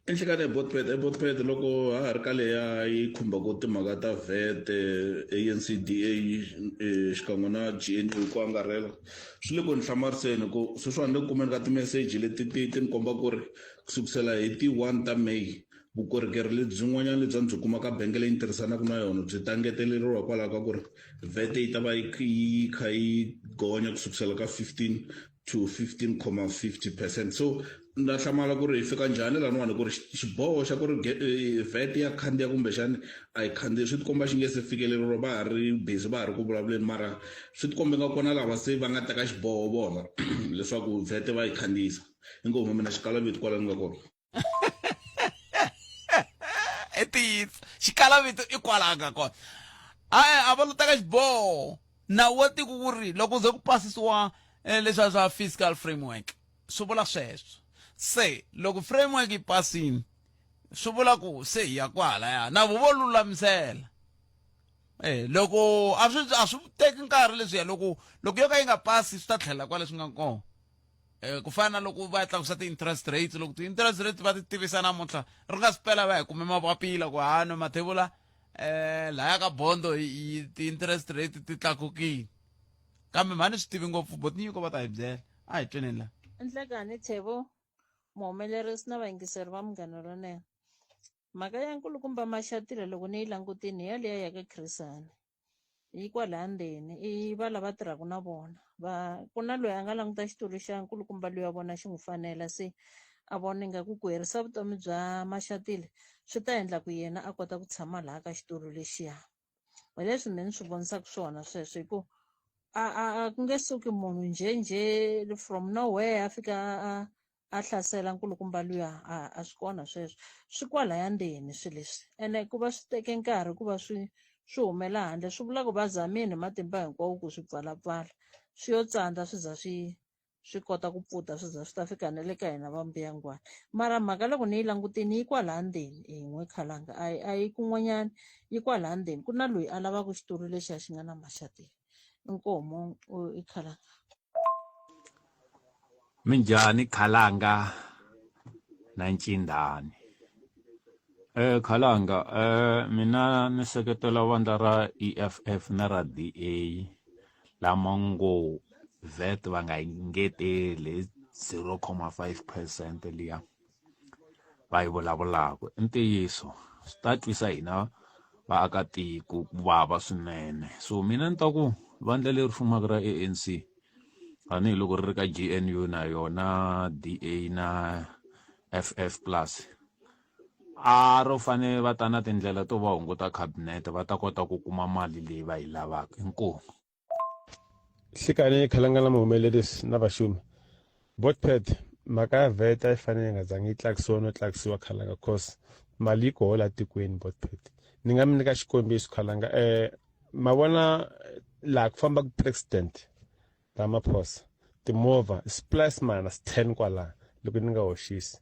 Enhlekani hi Botpet, eBotpet loko ha ha ri ka leya yi khumbaka timhaka ta VAT, ANC DA xikan'we na G_N_U hi ku angarhela swi le ku ni hlamariseni ku sweswiwani ni le ku kumeni ka timeseji leti ti ti ni komba ku ri ku sukusela hi ti one ta May vukorhokeri lebyin'wanyana lebyi a ni byi kuma ka bangi leyi ni tirhisanaka na yona byi ta ngeteleriwa hikwalaho ka ku ri VAT yi ta va yi yi kha yi gonya ku sukusela ka 15 to 15,50 percent so na hlamala ku ri hi fika njhani laniwani ku ri xiboho xa ku ri eh, vat ya khandziya kumbexani a yi khandziyi swi tikomba xi nge se fikeleriwa va ha ri busy va ha ri ku vulavuleni mara swi tikombe nga kona lava se va nga teka xiboho vona leswaku vat va yi khandziyisa inkomu mina xikalavito kwala ni nga kona i ntiyiso xikalavito i kwalaha nga kona a a va lo teka xiboho nawu wa tiko ku ri loko ze ku pasisiwa eh, leswiya swa fiscal framework swi vula sweswo Se loko framework yi pasini swi vula ku se hi ya kwalaya na vo vo lulamisela. Eh loko a swi a swi teki nkarhi leswiya loko loko yo ka yi nga pasi swi ta tlhela kwale swi nga kona. Eh ku fana na loko va tlakusa ti-interest rates loko ti-interest rates va ti tivisa namuntlha ri nga si pela va hi kume mapapila ku hano mathebula eh laya ka bondo ti-interest rate ti tlakukile kambe mhani swi tivi ngopfu bot nyiko va ta hi byela a hi tweneni la Nhlekani Thebo muhumelerisi na vayingiseri va Munghana Lonene mhaka ya nkulukumba Mashatile loko ni yi langutini hi yaliya ya ka Chris Hani yi kwalaya ndzeni i va lava tirhaka na vona va ku na loyi a nga languta xitulu xa nkulukumba luya vona xi n'wi fanela se a vona ingaku ku herisa vutomi bya Mashatile swi ta endla ku yena a kota ku tshama laha ka xitulu lexiya hi leswi mina ni swi vonisaka swona sweswo hi ku a a a ku nge suki munhu njhenjhe from nowhere a fika a a hlasela nkulukumba luya a a swi kona sweswo swi kwalaya ndzeni swilo leswi ene ku va swi teke nkarhi ku va swi swi humela handle swi vula ku va zamile hi matimba hinkwawo ku swi pfalapfala swi yo tsandza swi za swi swi kota ku pfuta swi za swi ta fika na le ka hina va mbuyangwana mara mhaka loko ni yi langutini yi kwalaya ndzeni e n'we khalanga a yi a yi kun'wanyana yi kwalaya ndzeni ku na loyi a lavaka xitulu lexiya xi nga na Mashatile inkomu i khalanga. Minjhani Khalanga na Ncindani? Eh Khalanga eh mina ni seketela vandla ra EFF na ra DA lama ngo VAT va nga yi ngeteli 0.5 percent liya va yi vulavulaka i ntiyiso swi ta twisa hina vaakatiko ku vava swinene so mina ni ta ku vandla leri fumaka ra ANC tanihiloko ri ri ka G_N_U na yona D_A na F_F plus a ro fane va ta na tindlela to va hunguta cabinet va ta kota ku kuma mali leyi va yi lavaka inkomu. Nhlikani Khalanga na muhumelerisi na vaxumi Botpet mhaka ya vet a yi fanele yi nga zangi yi tlakusiwa no tlakusiwa Khalanga cause mali yi koho la tikweni Botpet ni nga mi nyika xikombiso Khalanga eh ma vona laha ku fambaka president Ramaphosa timovha is plus minus 10 kwalaha loko ni nga hoxisi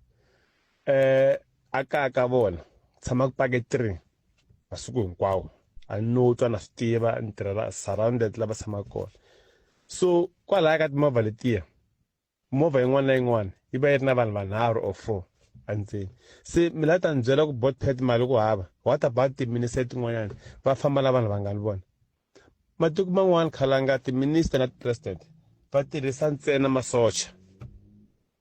eh a kaya ka vona tshama ku pake 3 masiku hinkwawo a no twa na swi tiva ni tirhela surrounded lava tshamaka kona so kwalaya ka timovha letiya movha yin'wana na yin'wana yi va yi ri na vanhu vanharhu or four endzeni se mi la ta ni byela ku bot pet mali ku hava what about timinista tin'wanyana va famba na vanhu vangani vona matiko man'wana khalanga timinista na ti-president va tirhisa ntsena masocha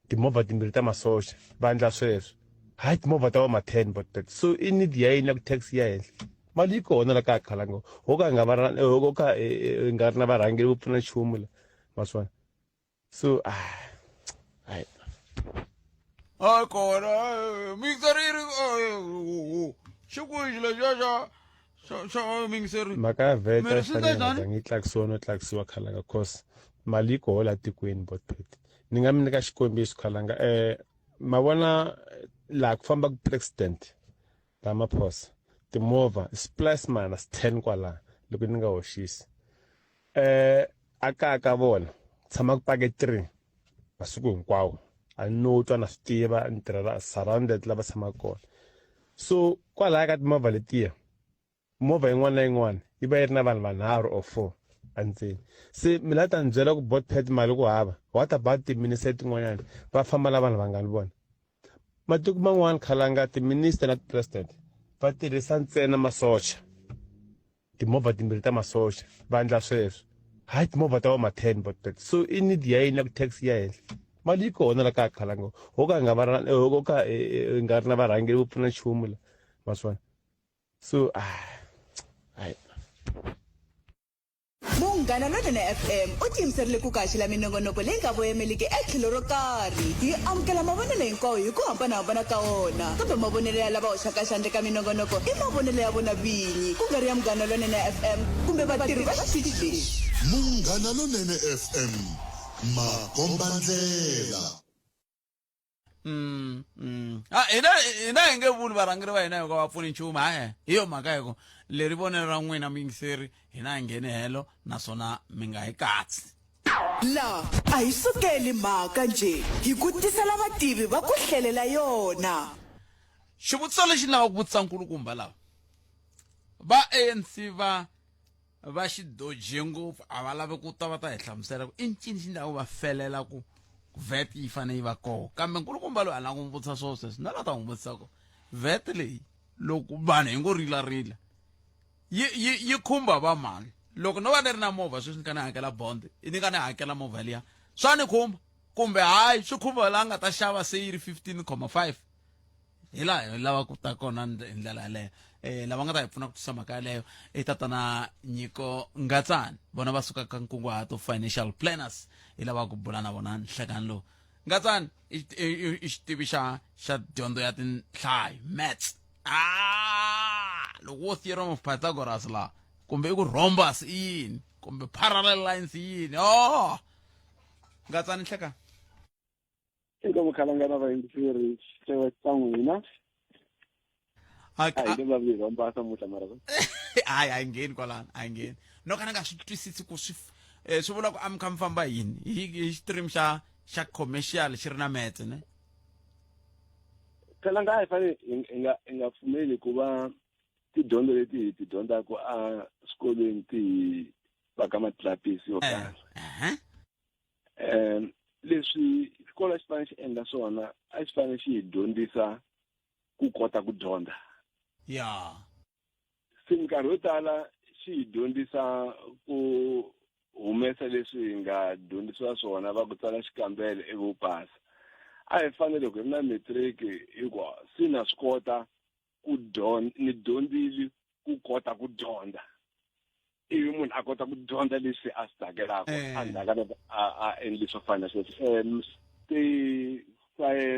timovha timbirhi ta masocha va endla sweswo hayi timovha ta va ma 10 but that so i need ya yini ya ku tax ya henhla mali yi kona la kaya khalanga ho ka nga va ho ka e, e, e, nga ri na varhangeri vo pfuna nchumu la ma swi vona so ah hayi hayi kona mixer yi ri xi kwihi xilo xa xa xa xa mixer mhaka ya vet Miri a yi swi fanele ta nga njhani? zangi yi tlakusiwa no tlakusiwa khalanga cause mali yi koho la tikweni botpet ni nga mi nyika xikombiso khalanga eh ma vona laha ku fambaka president Ramaphosa timovha is plus minus 10 kwalaha loko ni nga hoxisi eh a kaya ka vona tshama ku pake 3 masiku hinkwawo a no twa na swi tiva ni tirhela surrounded lava tshamaka kona so kwalaya ka timovha letiya movha yin'wana na yin'wana yi va yi ri na vanhu vanharhu or four endzeni se mi la ta ni byela ku bot pet mali ku hava what about timinista tin'wanyana va famba na vanhu vangani vona matiko man'wana khalanga timinista na ti-president va tirhisa ntsena masocha timovha timbirhi ta masocha va endla sweswo hayi timovha ta va ma 10 but that so i need ya yini ya ku tax ya henhla mali yi kona la kaya khalanga ho ka nga va ho ka e, e, e, nga ri na varhangeri vo pfuna nchumu la ma swi vona so ah hayi Munghana Lonene FM u tiyimiserile ku kaxela minongonoko leyi nga voyemeliki etlhelo ro karhi. Hi amukela mavonelo hinkwawo hi ku hambanahambana ka wona, kambe mavonelo ya lava hoxaka xandla eka minongonoko i mavonelo ya vona vinyi, ku nga ri ya Munghana Lonene FM kumbe vatirhi va xitichi lexi. Munghana Lonene FM, makombandlela. Mm, mm. Ah, hina hina hi nge vuli varhangeri va hina hikuva va pfuni nchumu hae hi yo mhaka hiko leri vonelo ra n'wina muyingiseri hina hi ngheni helo naswona mi nga hi katsi. La a hi sukeli mhaka njhe, hi ku tisela vativi va ku hlelela yona. Xivutiso lexi ni lavaka ku vutisa nkulukumba lava va ANC va va xi doje ngopfu a va lavi ku ta va ta hi hlamusela ku i ncini xi ndlaku va felela ku vet yi fanele yi va koho kambe nkulukumba loyi a lava ku n'wi vutisa swo sweswi na la ta n'wi vutisa ku vet leyi loko vanhu hi ngo rilarila yi yi yi khumba va mani loko no va ni ri na movha sweswi ni ka ni hakela bond ni ka ni hakela movha liya swa ni khumba kumbe hayi swi khumba la nga ta xava se yi ri 15,5 hi laha hi lava ku ta kona hi ndlela yaleyo um lava nga ta hi pfuna ku twisa mhaka yaleyo i tatana nyiko ngatsani vona va suka ka nkunguhato financial planners hi lava ku bula na vona nhlekani lowu ngatsani i xitivi xa xa dyondzo ya tinhlayo maths ah loko wo theorem of pythagoras la kumbe i ku rhombus i yini kumbe parallel lines i yini oh ngatsani nhlekani Inkomu khalanga na vayingiseri xixevo xa n'wina. A hi nge vulavuli hi rhombus namuntlha mara. Hayi a yi ngheni kwalano a yi ngheni no ka ni nga swi twisisi ku swi eh, swi vula ku a mi kha mi famba yini hi hi xitrim xa xa commercial xi ri na metse ne Khalanga a hi fanele hi hi nga hi nga pfumeli ku va tidyondzo leti hi ti dyondzaka a swikolweni ti hi vaka matlapisi yo karhi. Um leswi xikolo a xi fanele xi endla swona a xi fanele xi hi dyondzisa ku kota ku dyondza ya se minkarhi yo tala xi hi dyondzisa ku humesa leswi hi nga dyondzisiwa swona va ku tsala xikambelo ivi u pasa a hi fanele loko hi ri na matric hikuva se na swi kota ku dyondza ni dyondzile ku kota ku dyondza ivi munhu a kota ku dyondza leswi a swi tsakelaka eh. endzhaku ka loko a endli swo fana na sweswo um ti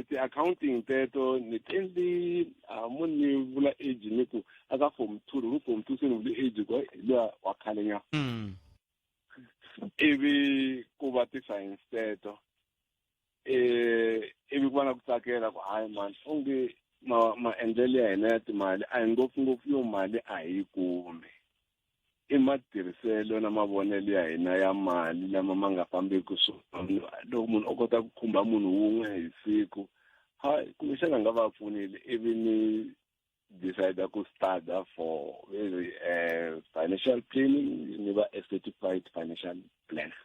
ti-accounting teto ni ti endli a mu ni vula age ni ku aka form two loko form two se ni vule age ku hi luya wa khale nyana mm. ivi ku va ti-science teto eh ivi ku va na ku tsakela ku hayi mani onge ma maendlelo ya hina ya timali a hi ngopfungopfu yo mali a hi yi kumi i matirhiselo na mavonelo ya hina ya mali lama ma nga fambeki swona loko munhu o kota ku khumba munhu wun'we hi siku hayi kumbexana a nga va pfunile ivi ni decide ku study for uh, financial planning ni va a certified financial planner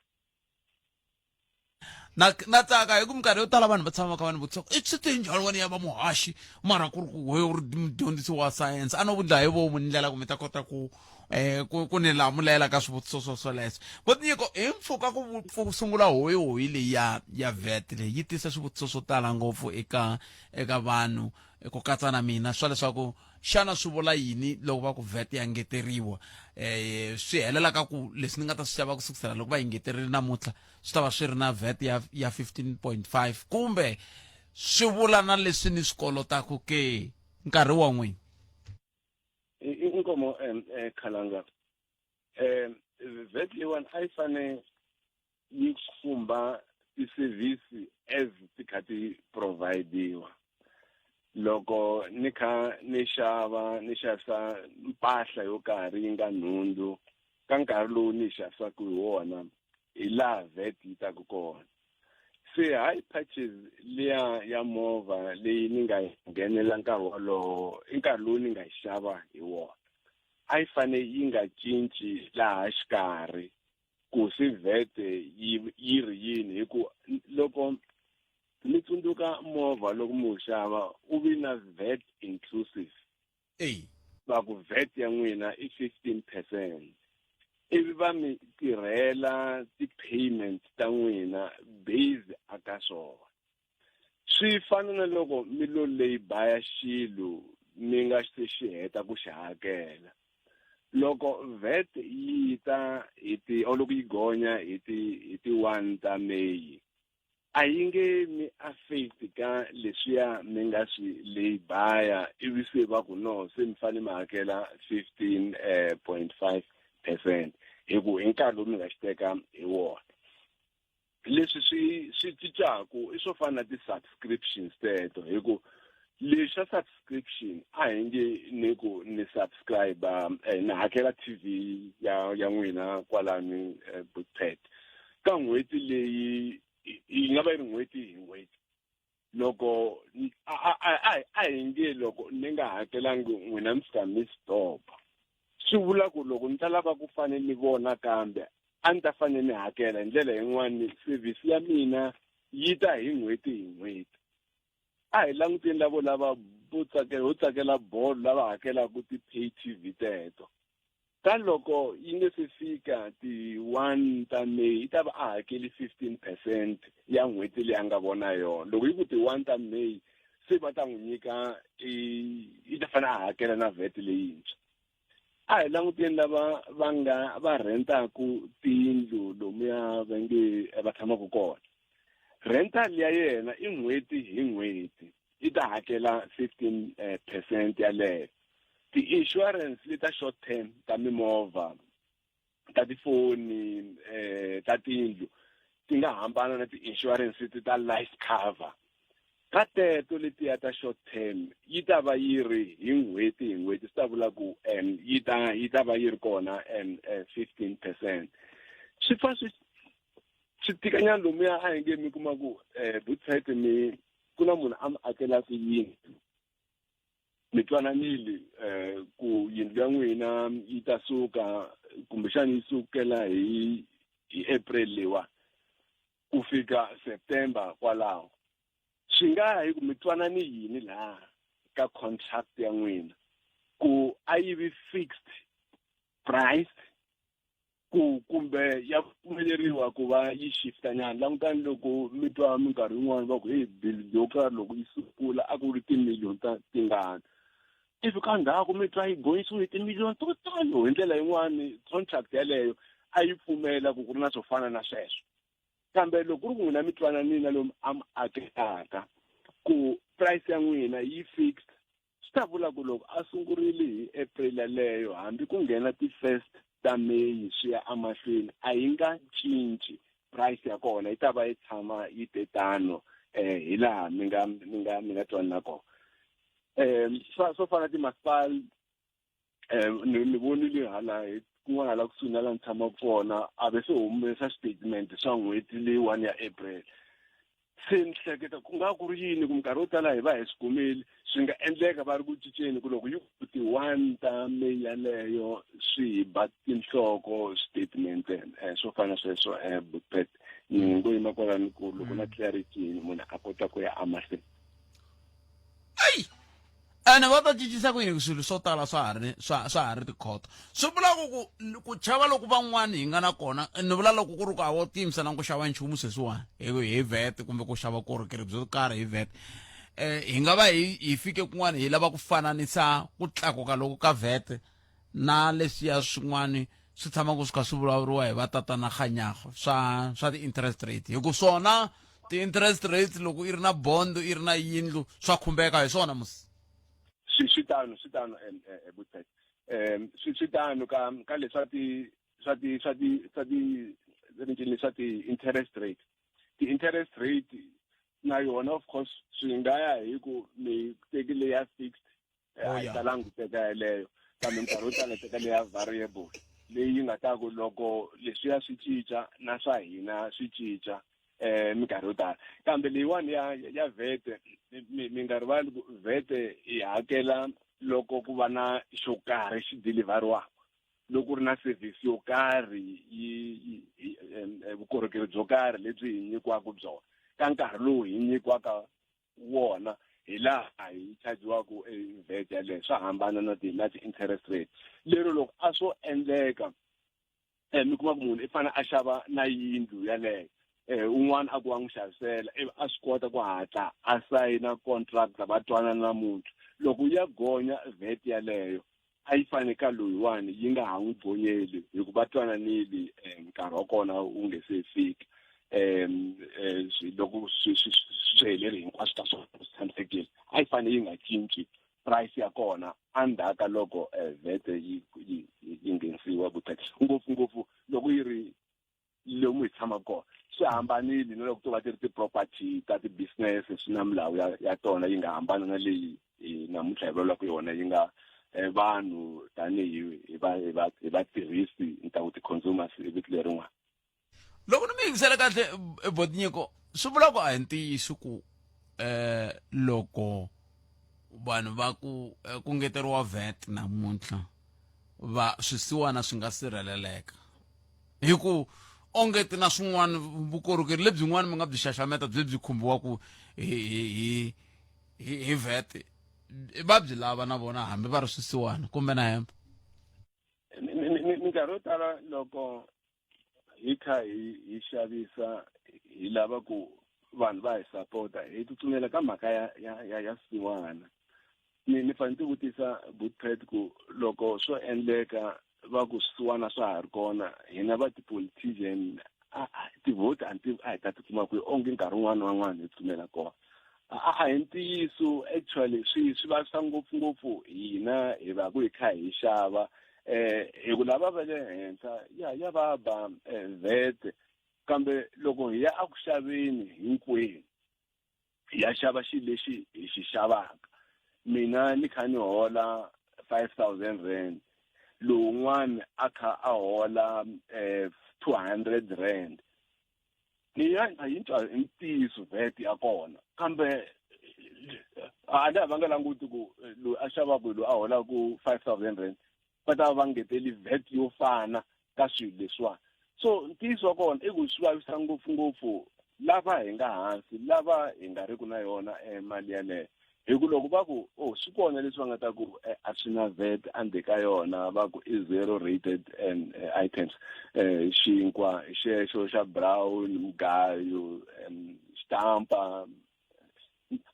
na na tsaka hi ku minkarhi yo tala vanhu va tshama va kha va ni vutisa ku i swi te njhani wena ya va muhaxi mara ku ri ku we u ri mudyondzisi wa sayense a no vundla hi vomu ni ndlela ku mi ta kota ku um ku ku ni lamulela ka swivutiso swo swoleswo vo tinyiko hi mpfhuka ku ku sungula hoyihoyi leyi ya ya vet leyi yi tisa swivutiso swo tala ngopfu eka eka vanhu ku katsa na mina swa leswaku xana swi vula yini loko va ku vet ya ngeteriwa um swi helela ka ku leswi ni nga ta swi xava ku sukusela loko va yi ngeterile namuntlha swi ta va swi ri na vet ya ya 15.5 kumbe swi vula na leswi ni swi kolotaka ke nkarhi wa n'wina inkomo um khalanga um vet leyiwani a yi fane yi khumba ti-service as ti kha ti provide-iwa loko ni kha ni xava ni xavisa mpahla yo karhi yi nga nhundzu ka nkarhi lowu ni yi xavisaka hi wona hi laha vet yi taku kona se hayi purchase liya ya movha leyi ni nga yi nghenela nkarhi wolowo i nkarhi lowu ni nga yi xava hi wona a yi fane yi nga cinci laha xikarhi ku se vet yi yi ri yini hi ku loko mi tsundzuka movha loko mi wu xava u vi na vet inclusive eyi va ku vet ya n'wina i 15 percent ivi va mi tirhela ti-payment ta n'wina base aka swona swi fana na loko mi lo lay-baya xilo mi nga se xi heta ku xi hakela loko vet yi ta hi ti or loko yi gonya hi ti hi ti 1 ta May a yi nge mi affect ka leswiya mi nga swi lay-baya ivi se va ku no se mi fanele mi hakela 15.5 percent hi ku hi nkarhi lowu mi nga xi teka hi wona leswi swi swi cincaku i swo fana na ti-subscriptions teto hi ku lexi xa subscription a hi nge ni ku ni subscribe eh, ni hakela TV ya ya n'wina kwalani eh, Bookpad. Ka n'hweti leyi yi nga va yi ri n'hweti hi n'hweti loko a hi nge loko ni nga hakelangi n'wina mi fika mi stopa swi vula ku loko ni ta lava ku fane ni vona kambe a ni ta fane ni hakela hi ndlela yin'wani service ya mina yi ta hi n'hweti hi n'hweti a hi languteni lavo lava vo tsakela ho tsakela bolo lava hakelaka ti-pay tv teto ka loko yi nge se fika ti-1 ta May yi ta va a hakeli 15 percent ya n'hweti leyi a nga vona yona loko yi ku ti-1 ta May se va ta n'wi nyika yi ta fanele a hakela na vet leyintshwa a hi languteni lava va nga va rhentaku tiyindlu lomuya va nge va tshamaka kona rental ya yena i n'hweti hi n'hweti yi ta hakela 15 eh, percent yaleyo ti-insurance leta short term ta mimovha ta tifoni eh ta tindlu ti nga hambana na ti-insurance ti ta life cover ka teto letiya ta short term yi ta va yi ri hi n'hweti hi n'hweti swi ta vula ku um yi ta yi ta va yi ri kona um 15 percent swi pfa swi swi tikanyana lomuya a hi nge mi kuma ku um butsete mi ku na munhu a mi akelaka yindlu mi twananile um ku yindlu ya n'wina yi ta suka kumbexana yi sukela hi hi april leyiwani ku fika september kwalaho swi nga ya hi ku mi twanani yini laha ka contract ya n'wina ku a yi vi fixed price ku kumbe ya pfumeleriwa ku va yi shifta nyana langutani loko mi twa minkarhi yin'wana va ku heyi bill yo karhi loko yi sungula a ku ri timiliyoni ta tingani ivi ka ndzhaku mi twa yi gonyisiwe hi timiliyoni to tano hi ndlela yin'wani contract yaleyo a yi pfumela ku ku ri na swo fana na sweswo kambe loko ku ri ku n'wina mi twananile na lomu a mi akelaka ku price ya n'wina yi fixed swi ta vula ku loko a sungurile hi april yaleyo hambi ku nghena ti-first ta may swi ya emahlweni a yi nga cinci price ya kona yi ta va yi tshama yi te tano um hi laha mi nga mi nga mi nga twanana kona um swo fana timasipala um ni ni vonile hala hi kun'wana hala kusuhi na laha ni tshamaka kona a ve se humesa xitatimende swa n'hweti leyiwani ya april se ni hleketa ku nga ku ri yini ku minkarhi yo tala hi va hi swi kumile swi nga endleka va ri ku cinceni ku loko yi ku ti-one ta may yaleyo swi hi ba tinhloko statement eh, swo fana sweswo um bupet ni ngo yima kwalani ku loko na clarity munhu a kota ku ya emahlweni ene va ta cincisa ku yini swilo swo tala swa ha ri swa swa ha ri tikhoto swi vula ku ku ku chava loko van'wani hi nga na kona ni vula loko ku ri ku a wo tiyimisela ku xava nchumu sweswiwani hi hi vet kumbe ku xava vukorhokeri byo karhi hi vet eh hi nga va hi hi fike kun'wana hi lava ku fananisa ku tlakuka loko ka vet na leswiya swin'wana swi tshamaka swi kha swi vulavuriwa hi va tatana Kganyago swa swa ti-interest rate hi ku swona ti-interest rates loko i ri na bond i ri na yindlu swa khumbeka hi swona musi swi swi tano swi tano buthet um swi swi tano ka ka leswa ti swa ti swa ti swa ti rinjini swa ti-interest rate ti-interest rate na yona of course swi nga ya hi ku mi tekile ya fixed eh, a yi talangi ku teka yeleyo kambe minkarhi yo tala teka leya variable leyi nga ta ku loko leswiya swi cinca na swa hina swi cinca eh minkarhi yo tala kambe leyiwani ya ya vete mi nga rivali ku vete yi hakela loko ku va na xo karhi xi deliveriwaka loko ku ri na service yo karhi yi vukorhokeri byo karhi lebyi hi nyikiwaka byona ka nkarhi lowu hi nyikiwaka wona hi laha hi chajiwaka VAT yaleyo swa hambana na ti na ti-interest rate lero loko a swo endleka um mi kuma ku munhu i fanele a xava na yindlu yaleyo um un'wana a ku wa n'wi xavisela ivi a swi kota ku hatla a sayina contract va twanana namuntlha loko ya gonya VAT yaleyo a yi fane ka loyiwani yi nga ha n'wi gonyeli hikuva va twananile eh, nkarhi wa kona wu nge se fika um loko swi swi heleri hinkwaswo ka swona swi tshamisekile a yi fanele yi nga cinci price ya kona endzhaku ka loko eh, vete yi yi nghenisiwa ku ngopfungopfu loko yi ri lomu hi tshamaka kona swi hambanile na loko to va ti ri ti-property ta ti-business swi na milawu ya, ya tona yi nga hambana na leyi namuntlha hi vulavulaka yona yi nga eh, vanhu tanihi hi va hi va hi vatirhisi ni ta ku ti-consumers hi vito lerin'wana loko ni mi yingisele kahle eh, botnyiko swi vula ku a hi ntiyiso ku eh loko vanhu va ku eh, ku ngeteriwa vat namuntlha va swisiwana swi nga sirheleleka hi ku onge ti na swin'wana vukorhokeri lebyin'wana mi nga byi xaxameta byi byi khumbiwaku hi hi hi hi hi vat va byi lava na vona hambi va ri swisiwana kumbe na hemba minkarhi yo tala loko hi kha hi hi xavisa hi lava ku vanhu va hi sapota hi tsutsumela ka mhaka ya ya ya ya swisiwana ni ni fanele ti vutisa Bootpet ku loko swo endleka va ku swisiwana swa ha ri kona hina va ti-politician tivhoti a a hi ta ti kuma kwihi onge nkarhi wun'wana na wun'wana hi tsutsumela kona a a hi ntiyiso actually swi swi vavisa ngopfungopfu hina hi va ku hi kha hi xava eh hi ku lava va le henhla ya ya va ba eh, vet kambe loko hi ya eku xaveni hinkwenu hi ya xava xilo lexi hi xi xavaka mina ni kha ni hola 5000 rand lowun'wana a kha a hola eh 200 rand ni ya yi twa hi ntiyiso vet ya kona kambe a na va nga languti ku loyi a xavaku loyi a holaku 5000 rand va ta va va ngeteli vet yo fana ka swilo leswiwani so ntiyiso wa kona i ku swi vavisa ngopfungopfu lava hi nga hansi lava hi nga ri ku na yona eh, mali yaleyo hi ku loko va ku oh swi kona leswi va nga ta ku eh, a swi na vat endzeni ka yona va ku i zero rated and eh, items eh, xinkwa xexo xa brown mugayo xitampa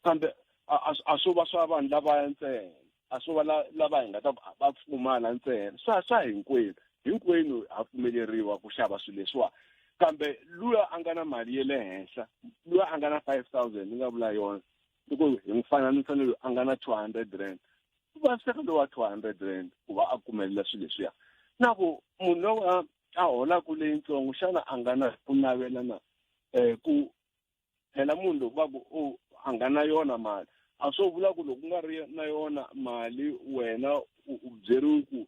kambe a swo va swa vanhu lavaya ntsena a swo va lava hi nga ta va pfumala ntsena swa swa hinkwenu hinkwenu ha pfumeleriwa ku xava swilo leswiwa kambe luya a nga na mali ya le henhla luya a nga na 5000 ni nga vula yona loko hi n'wi fananisa ni loyi a nga na 200 rand ku vaviseka lowa 200 rand ku va a kumelela swilo leswiya na ku munhu lowu a a holaku leyitsongo xana a nga na ku navela na um ku phela munhu loko va ku u a nga na yona mali a swo vula ku loko ku nga ri na yona mali wena u byeriwe ku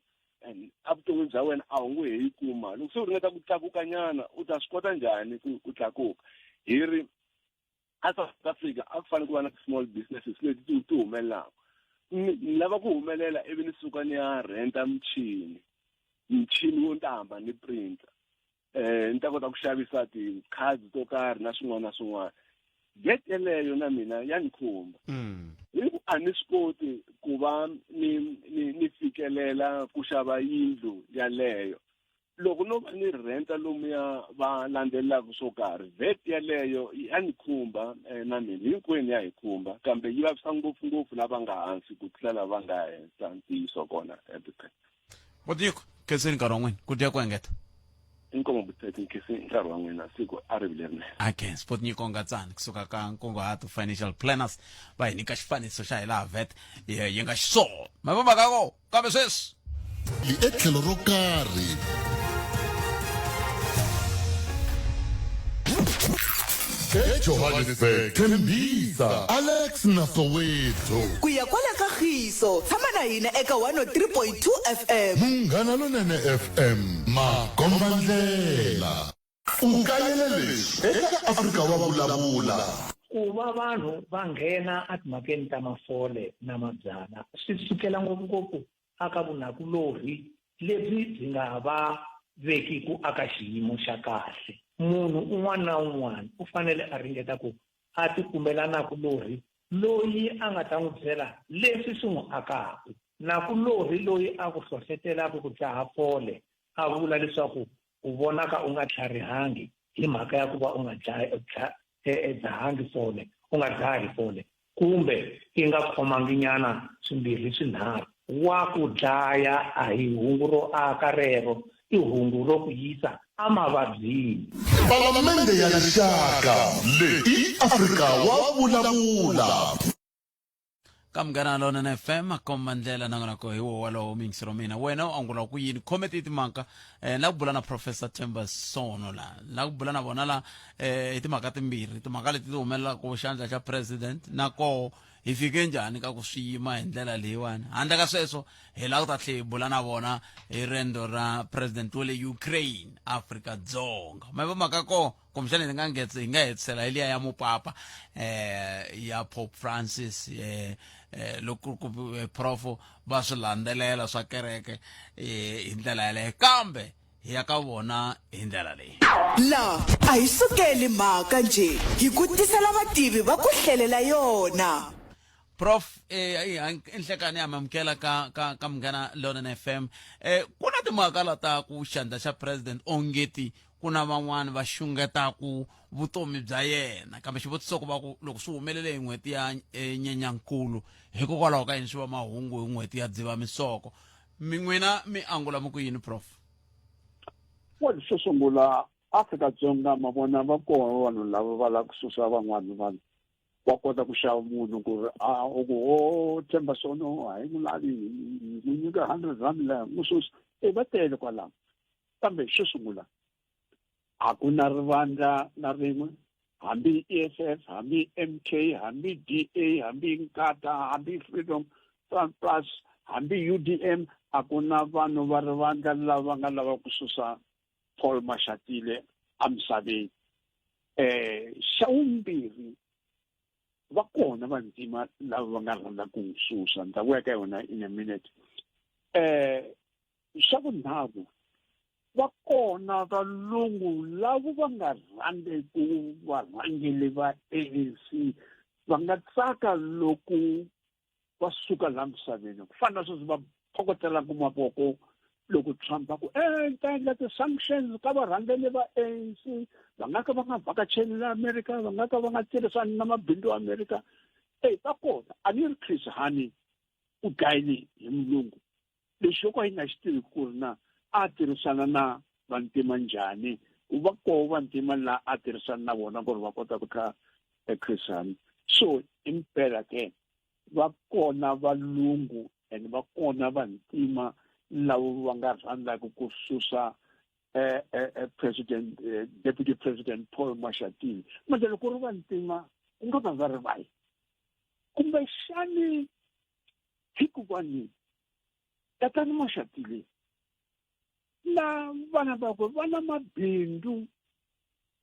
evuton'wini bya wena a wu nge he yi kuma loko se u ringeta ku tlakuka nyana u ta swi kota njhani ku ku tlakuka hi ri a South Africa a ku fanele ku va na small businesses leti ti ti humelelaka ni lava ku humelela ivi ni suka ni ya renta michini michini wo ntamba ni printer eh ni ta kota ku xavisa ti-cards to karhi na swin'wana na swin'wana get yeleyo na mina ya ni khumba hi ku a ni swi koti ku va ni ni ni fikelela ku xava yindlu yaleyo loko no va ni renta lomuya va landzelelaka swo karhi vet yaleyo ya ni khumba eh, na mina hinkwenu ya hi khumba kambe yi vavisa ngopfungopfu lava nga hansi ku tlula lava nga henhla ntiyiso kona eh, Botiko, khenseni nkarhi wa n'wina ku dya ku engeta. Inkomo Butete nkhesi nkarhi wa n'wina siku a ri vi lerinene. Okay, Sport Nyiko Ngatsani kusuka ka Nkunguhato Financial Planners va hi nyika xifaniso xa hilaha vet yi nga xiswona. Mavamba ka ko kambe sweswi Li etlhelo ro karhi eJohannesburg, Tembisa, Alex na Soweto. Ku ya kwala ka Khiso, tshama na hina eka 103.2 FM. Munghana Lonene FM, makombandlela. U kayele leswi eka Afrika wa Vulavula. Ku va vanhu va nghena etimhakeni ta mafole na mabyalwa swi sukela ngopfungopfu aka vunakulorhi lebyi byi nga va vekiku aka xiyimo xa kahle. Munhu un'wana na un'wana u fanele a ringeta ku a tikumela nakulorhi loyi a nga ta n'wi byela leswi swi n'wi akaku. Nakulorhi loyi a ku hlohletelaka ku dzaha fole a vula leswaku u vonaka u nga tlharihangi hi mhaka ya ku va u nga dzahangi fole, u nga dzahi fole kumbe i nga khomanginyana swimbirhi swinharhu. Wa ku dlaya a hi hungu ro aka rero, i hungu ro ku yisa emavabyini. Palamende ya Rixaka, leyi i Afrika wa Vulavula. Ka Munghana Lonene FM a komba ndlela nongonoko hi wo walowo muyingiseri wa mina wena u angula ku yini khome ti timhaka eh, la ku bula na professor Themba Sono la la ku bula na vona la eh, hi timhaka timbirhi timhaka leti ti humelelaka xandla xa president na koho hi fike njhani ka ku swi yima hi ndlela leyiwani handle ka sweswo hi lava ku ta tlhe hi bula na vona hi rendzo ra president wa le Ukraine Afrika Dzonga ma va mhaka ko kumbexana hi nga ngetse hi nga hetisela hi liya ya mupapa eh ya Pope Francis eh, eh loko ku eh, profo va swi landzelela swa kereke eh, hi ndlela yaleyo kambe hi ya ka vona hi ndlela leyi La a hi sukeli mhaka njhe hi ku tisela vativi va ku hlelela yona. Prof eh inhlekani ya mamukela ka ka ka Munghana Lonene FM eh ku na timhaka la ta ku xandla xa president ongeti ku na van'wani va xungetaku vutomi bya yena kambe xivutiso ku va ku loko swi humelele hi n'hweti ya eh, Nyenyankulu hikokwalaho ka yini swi va mahungu hi n'hweti ya Dzivamisoko mi n'wina mi angula mi ku yini prof Well, xo sungula Afrika-Dzonga ma vona va kona vanhu lava va lava ku susa van'wana vanhu wa kota ku xava munhu ku ri a u ku o tshemba sono a hi n'wi lavi hi n'wi nyika hundred rand leya n'wi susa e va tele kwalaho kambe xo sungula a ku na rivandla na rin'we hambi EFF hambi MK hambi DA hambi Nkata hambi Freedom Front Plus hambi UDM a ku na vanhu va rivandla lava nga lava ku susa Paul Mashatile emisaveni eh xa vumbirhi va kona vantima lava va nga rhandza ku n'wi susa ni ta vuya ka yona in a minute eh xa vunharhu va kona valungu lava va nga rhandzeki varhangeli va ANC va nga tsaka loko va suka laha misaveni ku fana na sweswi va phokotelaka mavoko loko Trump a ku e ni ta endla ti-sanctions ka varhangeli va ANC va nga ka va nga vhakacheli la America va nga ka va nga tirhisani na mabindzu ya America eyi va kona a ni ri Chris Hani u dlayile hi mulungu lexi xo ka yi nga xi tivi ku ri na a tirhisana na vantima njhani ku va koho vantima la a tirhisana na vona ku ri va kota ku dlaya eh, Chris Hani so impela ke va kona valungu and va kona vantima lava va nga rhandzaka ku susa eh, eh, eh, president eh, deputy president Paul Mashatile manje loko ri vantima ku nga va va ri vahi kumbexani hikuva ni tatani Mashatile na vana vakwe va na mabindzu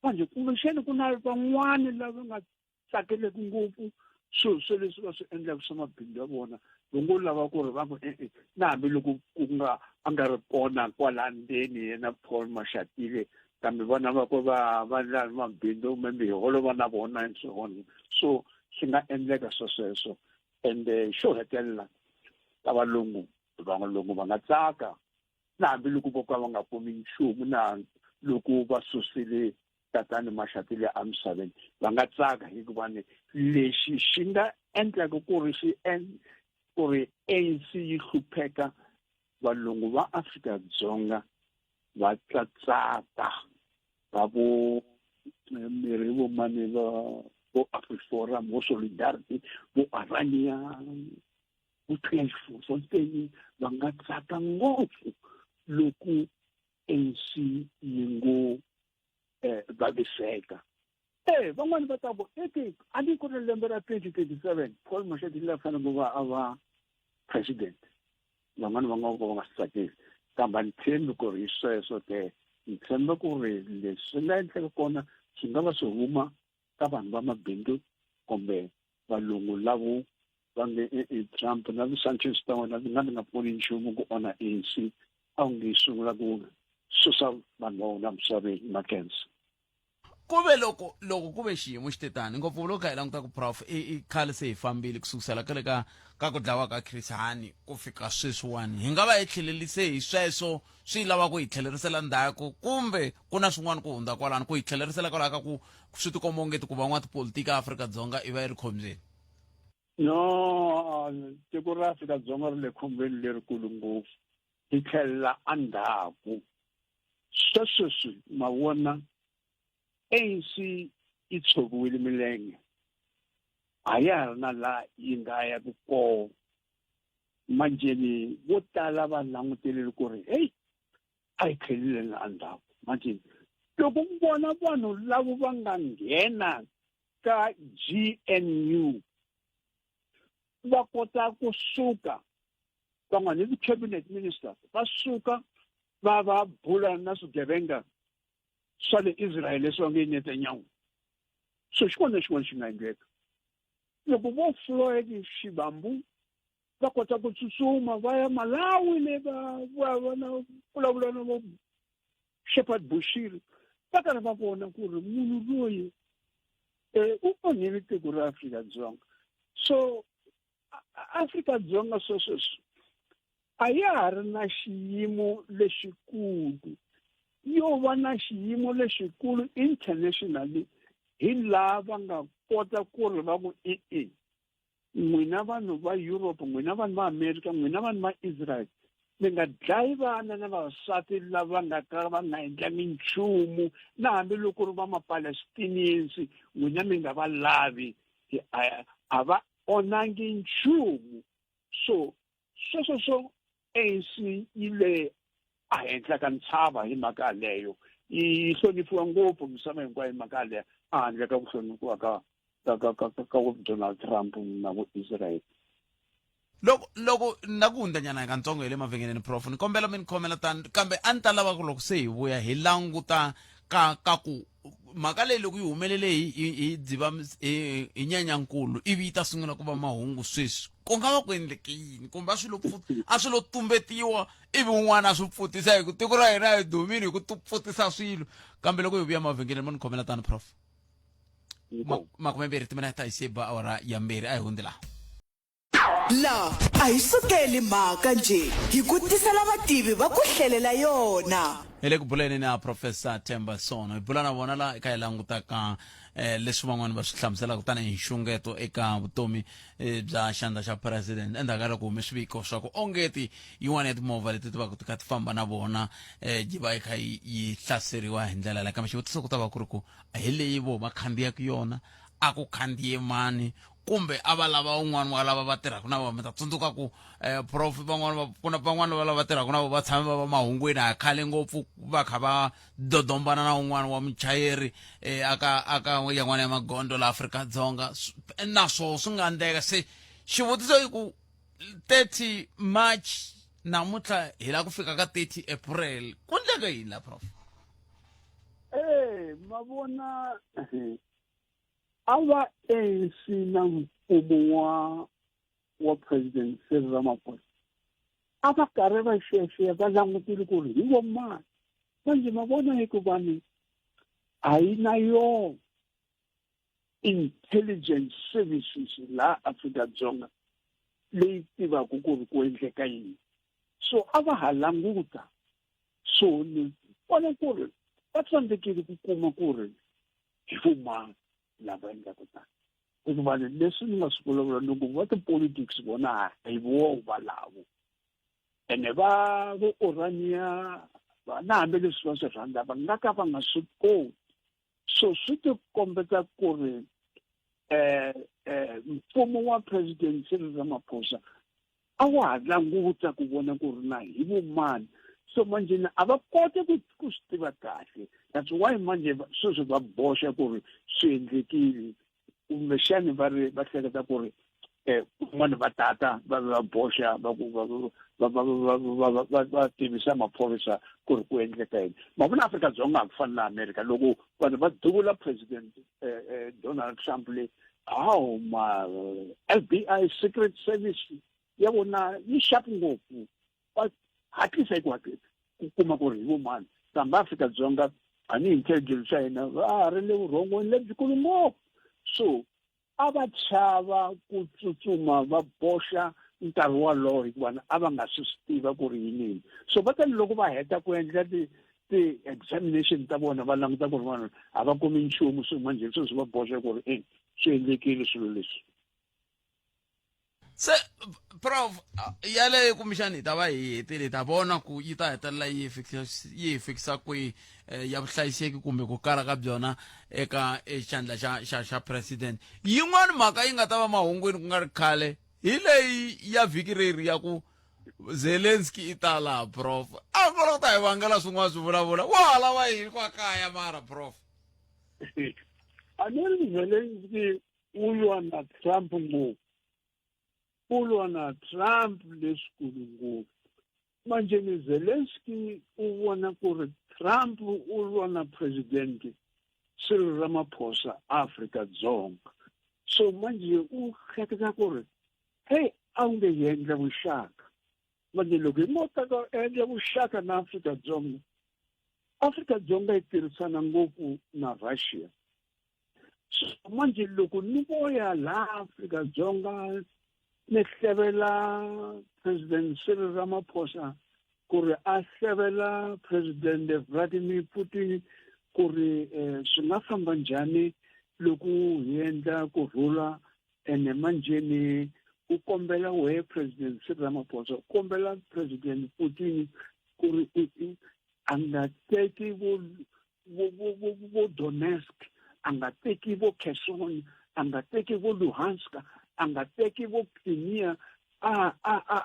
manje kumbexani ku na van'wani lava nga tsakeleki ngopfu swilo swe leswi va swi endlaka swa mabindzu ya vona va ngo lava ku ri va ku e-e na hambiloko ku nga a nga ri kona kwala ndzeni yena Paul Mashatile kambe vana vakwe va va endla mabindzu maybe hi holova na vona and so on so swi nga endleka swa sweswo ende xo hetelela ka valungu valungu va nga tsaka na hambiloko vo ka va nga kumi nchumu na loko va susile tatani Mashatile emisaveni va nga tsaka hikuva ni lexi xi nga endlaka ku ri xi ku ri ANC yi hlupheka valungu va Afrika-Dzonga va tsatsaka va vo eh, miri vo mani va vo AfriForum vo Solidarity vo Arania vo Fontein va nga tsaka ngopfu loko ANC yi ngo eh, vaviseka eh van'wani va ta ku eke a ni ku ri lembe ra 2027 Paul Mashatile a fanele ku va a va president van'wani va nga ka va nga swi tsakeli kambe a ni tshembi ku ri hi sweswo ke ni tshemba ku ri leswi swi nga endleka kona swi nga va swi huma ka vanhu va mabindzu kumbe valungu lavo va nge e-e Trump na ti-sanctions ta wena ti nga ti nga pfuni nchumu ku onha ANC a wu nge yi sungula ku susa vanhu va wona misaveni Mackenzie ku ve loko loko ku ve xiyimo xi te tani ngopfu loko kha hi languta ku prof i i khale se hi fambile ku sukusela ka le ka ka ku dlawa ka Chris Hani ku fika sweswiwani hi nga va hi tlhelerise hi sweswo swi lava ku hi tlhelerisela ndzhaku kumbe ku na swin'wana ku hundza kwalano ku hi tlhelerisela kwalaho ka ku swi tikomba ongeti ku va n'watipolitiki a Afrika-Dzonga i va yi ri khombyeni no tiko ra Afrika-Dzonga ri le khombyeni lerikulu ngopfu hi tlhelela endzhaku swa sweswi ma vona ANC yi tshoviwile milenge a ya ha ri na laha yi nga ya ku kona manjheni vo tala va langutelele ku ri heyi a yi tlheleleni endzhaku manjheni loko u vona vanhu lava va nga nghena ka GNU va kota ku suka van'wana hi ti-cabinet ministers va suka va va bula na swigevenga swa le Israel leswi va nge Netanyahu so xin'wana na xin'wana xi nga endleka loko vo Floyd Shivambu va kota ku tsutsuma va ya Malawi le va va va na vulavula na vo Shepherd Bushiri va karhi va vona ku ri munhu loyi um u onhile tiko ra Afrika-Dzonga so Afrika-Dzonga swo sweswi a ya ha ri na xiyimo lexikulu yo va na xiyimo lexikulu internationally hi laha va nga kota ku ri va ku e-e n'wina vanhu va Europe n'wina vanhu va America n'wina vanhu va Israel mi nga dlayi vana na vavasati lava nga ka va nga endlangi nchumu na hambiloko ri va ma-Palestinians n'wina mi nga va lavi a va onangi nchumu so sweswo swo ANC yi le ehenhla ka ntshava hi mhaka yaleyo yi hloniphiwa ngopfu misava hinkwayo hi mhaka yaleyo ehandle ka ku hloniphiwa ka ka ka ka ka ka Donald Trump na vo Israel loko loko na ku hundzanyana katsongo hi le mavhengeleni prof ni kombela mi ni khomela tani kambe a ni ta lava ku loko se hi vuya hi languta ka ka ku mhaka leyi loko yi humelele hi hi hi dziva hi hi nyanyankulu ivi yi ta sungula ku va mahungu sweswi ku nga va ku endleke yini kumbe a swi lo a swi lo tumbetiwa ivi un'wana a swi pfutisa hi ku tiko ra hina hi dumile hi ku pfutisa swilo kambe loko hi vuya mavhengeleni mo ni khomela tani prof 20 timinete hi se ba awara ya 2 a hi hundzi laha La a hi sukeli mhaka njhe hi ku tisela vativi va ku hlelela yona. Hi le ku buleni na Professor Themba Sono. Hi bula na vona la eka hi langutaka eh, leswi van'wana va swi hlamuselaka tanihi nxungeto eka vutomi eh, bya xandla xa president endzhaku ka loko hume swiviko swa ku ongeti yin'wana ya timovha leti ti va ti kha ti famba na vona eh, yi va yi kha yi yi hlaseriwa hi ndlela leyi kambe xivutiso ku ta va ku ri ku hi leyi vo va khandziyaka yona a ku khandziye mani kumbe a va lava un'wana wa lava va tirhaka na vona mi ta tsundzuka ku um prof van'wana va ku na van'wana va lava tirhaka na vona va tshame va va mahungwini a khale ngopfu va kha va dodombana na un'wana wa muchayeri um aka aka yan'wana ya magondzo la Afrika-Dzonga naswo swi nga endleka se xivutiso i ku 30 March namuntlha hi la ku fika ka 30 April ku ndleka yini la prof Eh, ma vona a va ANC na mfumo wa wa president Cyril Ramaphosa a va karhi va xiyaxiya va langutile ku ri hi vo mani manje ma vona hikuva ni a yi na yona intelligence services laha Afrika-Dzonga leyi tivaka ku ri ku endleka yini so a va ha languta so ni vona ku ri va tsandzekile ku kuma ku ri hi vomani lava endlaka tani hikuva leswi ni nga swi vulavula loko va ti-politics vona hi voho valavo ene va vo orania na hambileswi va swi rhandza va nga ka va nga swi koti so swi ti kombeta ku ri eh eh mfumo wa president Cyril Ramaphosa a wa ha languta ku vona ku ri na hi vomani so manje a va kote ku ku swi tiva kahle that's why manje sweswi va boxa ku ri swi endlekile kumbexani va ri va hleketa ku ri um kun'wana va tata va va boxa va ku va va va va va va tivisa maphorisa ku ri ku endleka yini ma vona Afrika-Dzonga a ku fani na America loko vanhu va duvula president Donald Trump le hawu ma FBI Secret Service ya vona yi sharp ngopfu va hatlisa hi ku hatlisa ku kuma ku ri hi vomani kambe Afrika-Dzonga a ni intelligence ya hina va ha ri le vurhongweni lebyikulu ngopfu so a va chava ku tsutsuma va boxa nkarhi wolowo hikuva a va nga swi swi tiva ku ri yini so va ta loko va heta ku endla ti ti-examination ta vona va languta ku ri vanhu a va kumi nchumu swi manjhe sweswi va boxa ku ri e swi endlekile swilo leswi se prof yaleyo kumbexani hi ta va hi hetile hi ta vona ku yi ta hetelela yi fikisa yi hi fikisa kwihi eh, ya vuhlayiseki kumbe ku kala ka byona eka eh, xandla xa xa xa president yin'wani mhaka yi nga ta va mahungwini ku nga ri khale hi leyi ya vhiki reri ya ku Zelensky i ta laha prof a ku loko ta hi vangela swin'wana swi vulavula wa ha lava yini kwa kaya mara prof a ni ri Zelensky u lwa na Trump ngopfu. U lwa na Trump leswikulu ngopfu. Manjheni Zelensky u vona ku ri Trump u lwa na President Cyril Ramaphosa Afrika-Dzonga. So manjhe u hleketa ku ri hey a wu nge hi endla vuxaka. Manjhe loko hi ngo ta ka endla vuxaka na Afrika-Dzonga, Afrika-Dzonga yi tirhisana ngopfu na Russia. So manjhe loko ni vo ya laha Afrika-Dzonga ni hlevela President Cyril Ramaphosa ku ri a hlevela President Vladimir Putin ku ri eh, swi nga famba njhani loko hi endla ku rhula ene manjheni u kombela wehe President Cyril Ramaphosa u kombela President Putin ku ri a nga teki vo vo vo vo vo Donetsk a nga teki vo Kherson a nga teki vo Luhansk a nga teki vo Crimea a a a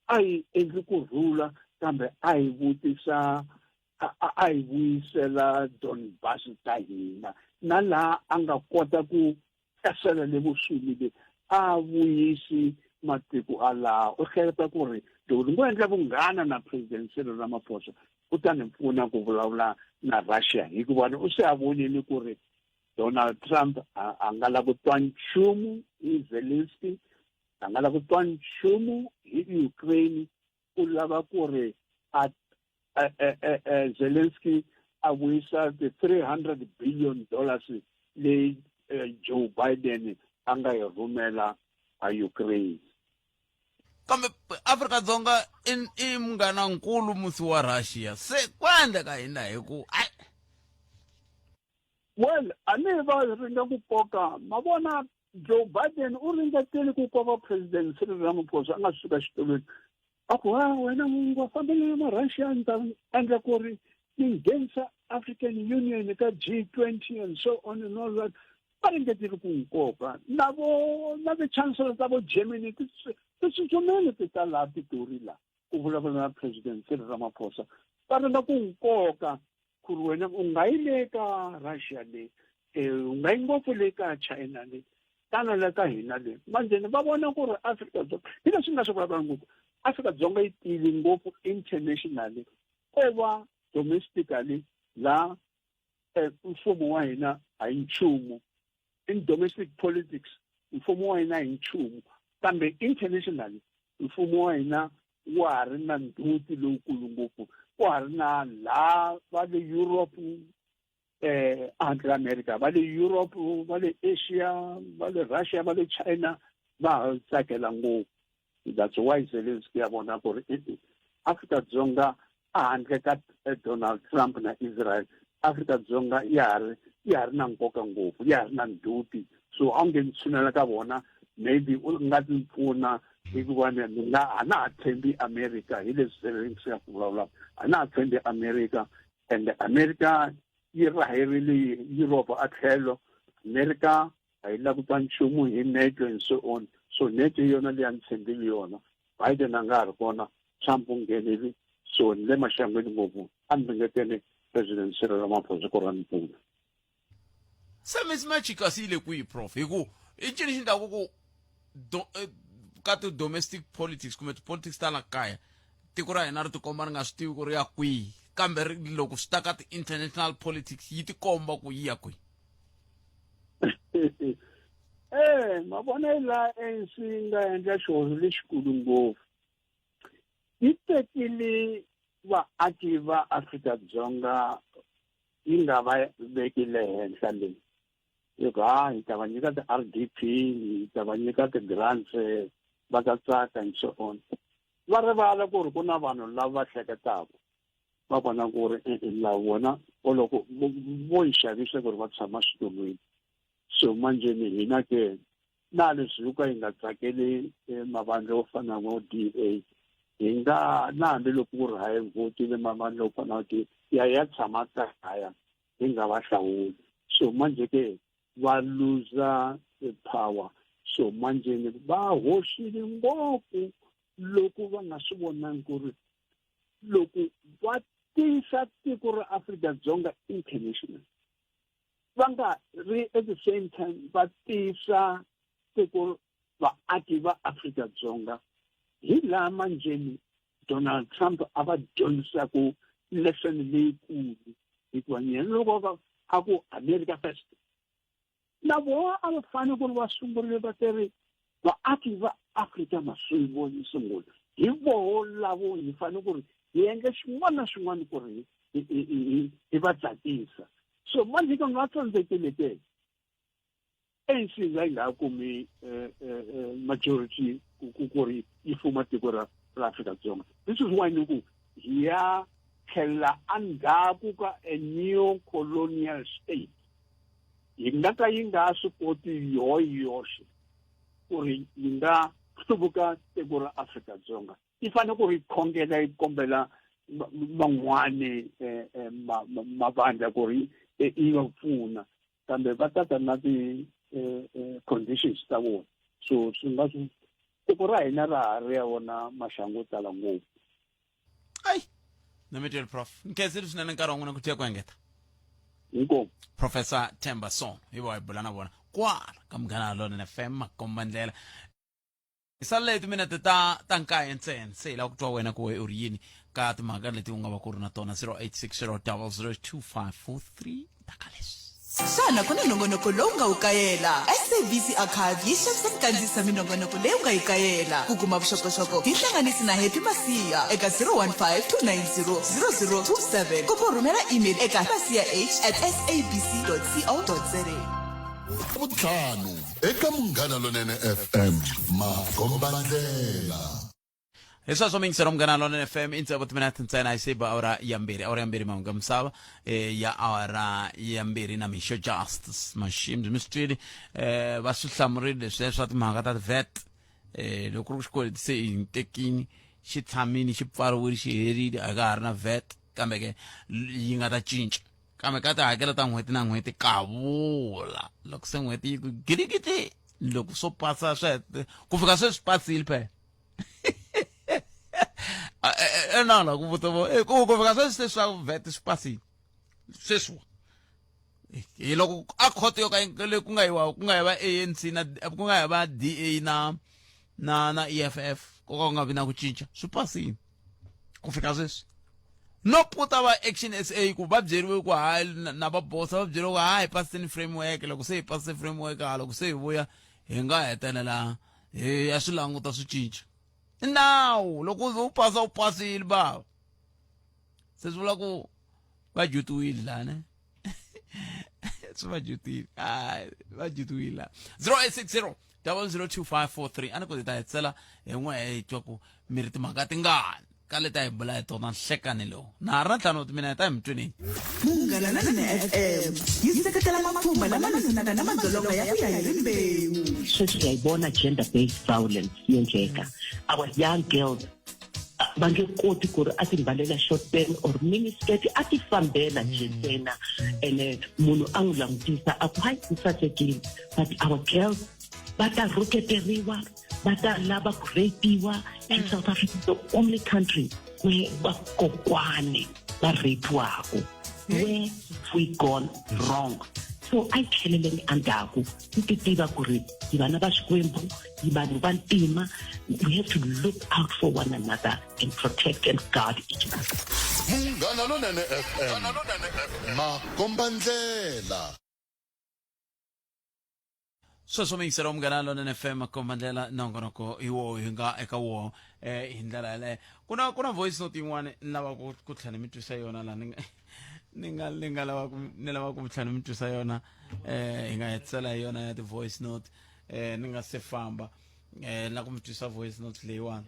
a yi endli ku rhula kambe a yi vutisa a yi vuyisela Donbass ta hina na laha a nga kota ku hlasela le vuswini le a vuyisi matiko alawo u hleketa ku ri loko ni ngo endla vunghana na President Cyril Ramaphosa u ta ni pfuna ku vulavula na Russia hikuva ni u se a vonile ku ri Donald Trump a nga lavi ku twa nchumu hi Zelensky a nga lavi ku twa nchumu hi Ukraine u lava ku ri a Zelensky a vuyisa ti 300 billion dollars leyi Joe Biden a nga yi rhumela a Ukraine. Kambe Afrika-Dzonga i i munghana nkulu musi wa Russia se ku endleka yini la hi ku ai Well, a ni va ringa ku koka ma vona Joe Biden u ringetile ku koka President Cyril Ramaphosa a nga suka xitulwini a ku ha wena n'wingi wa fambelana na Russia ni ta endla ku ri ni nghenisa African Union ka G20 and so on and all that va ringetile ku n'wi koka na vo na ti-chancellor ta vo Germany ti tsutsumele ti ta laha Pitori la ku vulavula na President Cyril Ramaphosa va ringa ku n'wi koka ku ri wena u nga yi le ka Russia le u nga yi ngopfu le ka China le tana la ka hina le manjheni va vona ku ri Afrika-Dzonga hi leswi nga swi vulavula ngopfu Afrika-Dzonga yi tiyile ngopfu internationally ko va domestically la mfumo wa hina a hi nchumu in domestic politics mfumo wa hina a hi nchumu kambe internationally mfumo wa hina wa ha ri na ndzhuti lowukulu ngopfu wa ha ri na laha va le Europe ehandle ka America va le Europe va le Asia va le Russia va le China va ha tsakela ngopfu that's why Zelensky ya vona ku ri e-e Afrika-Dzonga ehandle ka Donald Trump na Israel Afrika-Dzonga ya ha ri ya ha ri na nkoka ngopfu ya ha ri na ndzhuti so a wu nge ni tshunela ka vona maybe u nga ti pfuna hikuva ni nga a na ha tshembi America hi leswi Zelensky a vulavulaka a na ha tshembi America and America yi raherile Europe a tlhelo America a yi lavi ku twa nchumu hi NATO and so on so NATO hi yona leyi a ni tshembile yona Biden a nga ha ri kona Trump u nghenile so ni le maxangwini ngopfu a ni ringeteni President Cyril Ramaphosa ku ri a ni pfuna. Se mismatch kasi yi le kwihi prof hi ku i ncini xi endlaku ku do, eh, ka ti-domestic politics kumbe ti-politics ta la kaya tiko ra hina ri tikomba ri nga swi tivi ku ri ya kwihi kambe loko swi ta ka ti-international politics yi tikomba ku yi ya kwihi Eh, ma vona hi laha ANC yi nga endla xihoxo lexikulu ngopfu yi tekile vaaki va Afrika-Dzonga yi nga va veki le henhla leyi yi ku ha hi ta va nyika ti-R_D_P hi ta va nyika ti-grants va ta tsaka and so on va rivala ku ri ku na vanhu lava va hleketaka va vona ku ri e-e lava vona loko vo yi xavisa ku ri va tshama switulwini so manjheni hina ke na leswi yo ka yi nga tsakeli eh, mavandla yo fana na D_A hi nga na hambiloko ku ri ha yi vhotile mavandla yo fana na D_A ya ya tshama kaya hi nga va hlawuli so manjhe ke va luza power so manjheni va hoxile ngopfu loko va nga swi vonangi ku ri loko va tiyisa tiko ra Afrika-Dzonga international va nga ri at the same time va tiyisa tiko Vaaki va Afrika-Dzonga hi laha manjheni Donald Trump a va dyondzisaka lesson leyikulu hikuva yena loko a ku America first na vona a va fanele ku ri va sungurile va teri vaaki va Afrika maswivo yi sungula hi voho lavo hi fanele ku ri hi endla xin'wana na xin'wana ku ri hi va tsakisa so manjhe ka nga tsandzekile ke ANC yi nga ha kumi eh, eh, eh, majority ku ri yi fuma tiko ra ra Afrika-Dzonga this is why ni ku hi ya tlhelela endzhaku ka a neo colonial state yi nga ka yi nga swi koti yoho yoxe ku ri yi nga hluvuka tiko ra Afrika-Dzonga yi fanele ku ri khongela yi kombela van'wani mavandla ku ri yi va pfuna kambe va tata na ti-conditions ta vona so swi nga swi tiko ra hina ra ha ri ya vona maxangu yo tala ngopfu ayi na mi tweli prof nkhensile swinene nkarhi wa n'wina ku tiya ku engeta inkomu professor Themba Sono hi va hi bula na vona kwala ka munghana lonene fm makomba ndlela hi salele timinete ta ta nkaye ntsena se hi lava ku twa wena ku we u ri yini ka timhaka leti u nga va ku ri na tona 0860 002543 ta ka leswi Xana ku na nongonoko lowu nga wu kayela? SABC Archive yi xavisa ku kandziyisa minongonoko leyi u nga yi kayela. Ku kuma vuxokoxoko, hi hlanganisi na Happy Masiya eka 015 290 0027 kumbe u rhumela email eka masiyah at sabc co za. Vuntlhanu eka Munghana Lonene FM makombandlela. Hi sweswo miyingiselo Munghana Lonene FM i ntsevu timinete ntsena yi se ba awara ya mbirhi awara ya mbirhi mahungu ya misava eh, ya awara ya mbirhi na mixo justice mashimzi mi swi twile eh, va swi hlamurile leswiya swa timhaka ta vet eh, loko ku ri ku xikweleti se hi tekini xi tshamile xi pfariwile xi herile a ka ha ri na vet kambe ke yi nga ta cinca kambe ka tihakelo ta n'hweti na n'hweti kavula loko se n'hweti yi ku gilikiti loko swo pasa swe ku fika sweswi pasile phela enala ku vuta vo eh, ku ku fika sweswi se swa vet swi pasile sweswiwa hi loko a khoto yo ka le ku nga yiwa ku nga yi va ANC na ku nga yi va DA na na na EFF ko ka ku nga vi na ku cinca swi pasile ku fika sweswi no puta va action sa ku va byeriwe ku hayi na va bosa va byeriwe ku hayi pasiseni framework loko se hi pasise framework ha loko se hi vuya hi nga hetelela hi ya swi languta swi cinca i nawu loko u pasa u pasile bava se swi vula ku va jutiwile laha ne swi va jutile hayi va jutiwile laha 0860 002543 a ni ku hi ta hetisela hi n'we hi twa ku mi ri timhaka tingani ka leti a hi bula hi tona nhlekani lowu na ha ri na ntlhanu mina hi ta hi mi tweneni Munghana Lonene FM yi seketela mapfhumba lama lwisanaka na madzolonga ya ku ya hi rimbewu. Sweswi ha yi vona gender based violence yi endleka. Our young girls va nge koti ku ri a ti mbalela short pant or mini skirt a ti fambela nje ntsena ene munhu a n'wi langutisa a ku hayi u sasekile but our girls va ta rhuketeriwa va ta lava ku rapiwa and South Africa is the only country where vakokwani va rapiwaka where we gone wrong so a yi tlheleleni endzhaku hi ti tiva ku ri hi vana va xikwembu hi vanhu va ntima we have to look out for one another and protect and guard each other Munghana Lonene FM makombandlela. Sweswo miyingiselo wa Munghana Lonene FM makombandlela nongonoko hi woho hi nga eka woho eh hi ndlela yaleyo ku na ku na voice note yin'wana ni lava ku ku tlhela mi twisa yona laha ni nga ni nga ni nga lava ku ni lava ku tlhela mi twisa yona eh hi nga hetisela hi yona ya ti-voice note eh ni nga se famba eh la ku mi twisa voice note leyiwani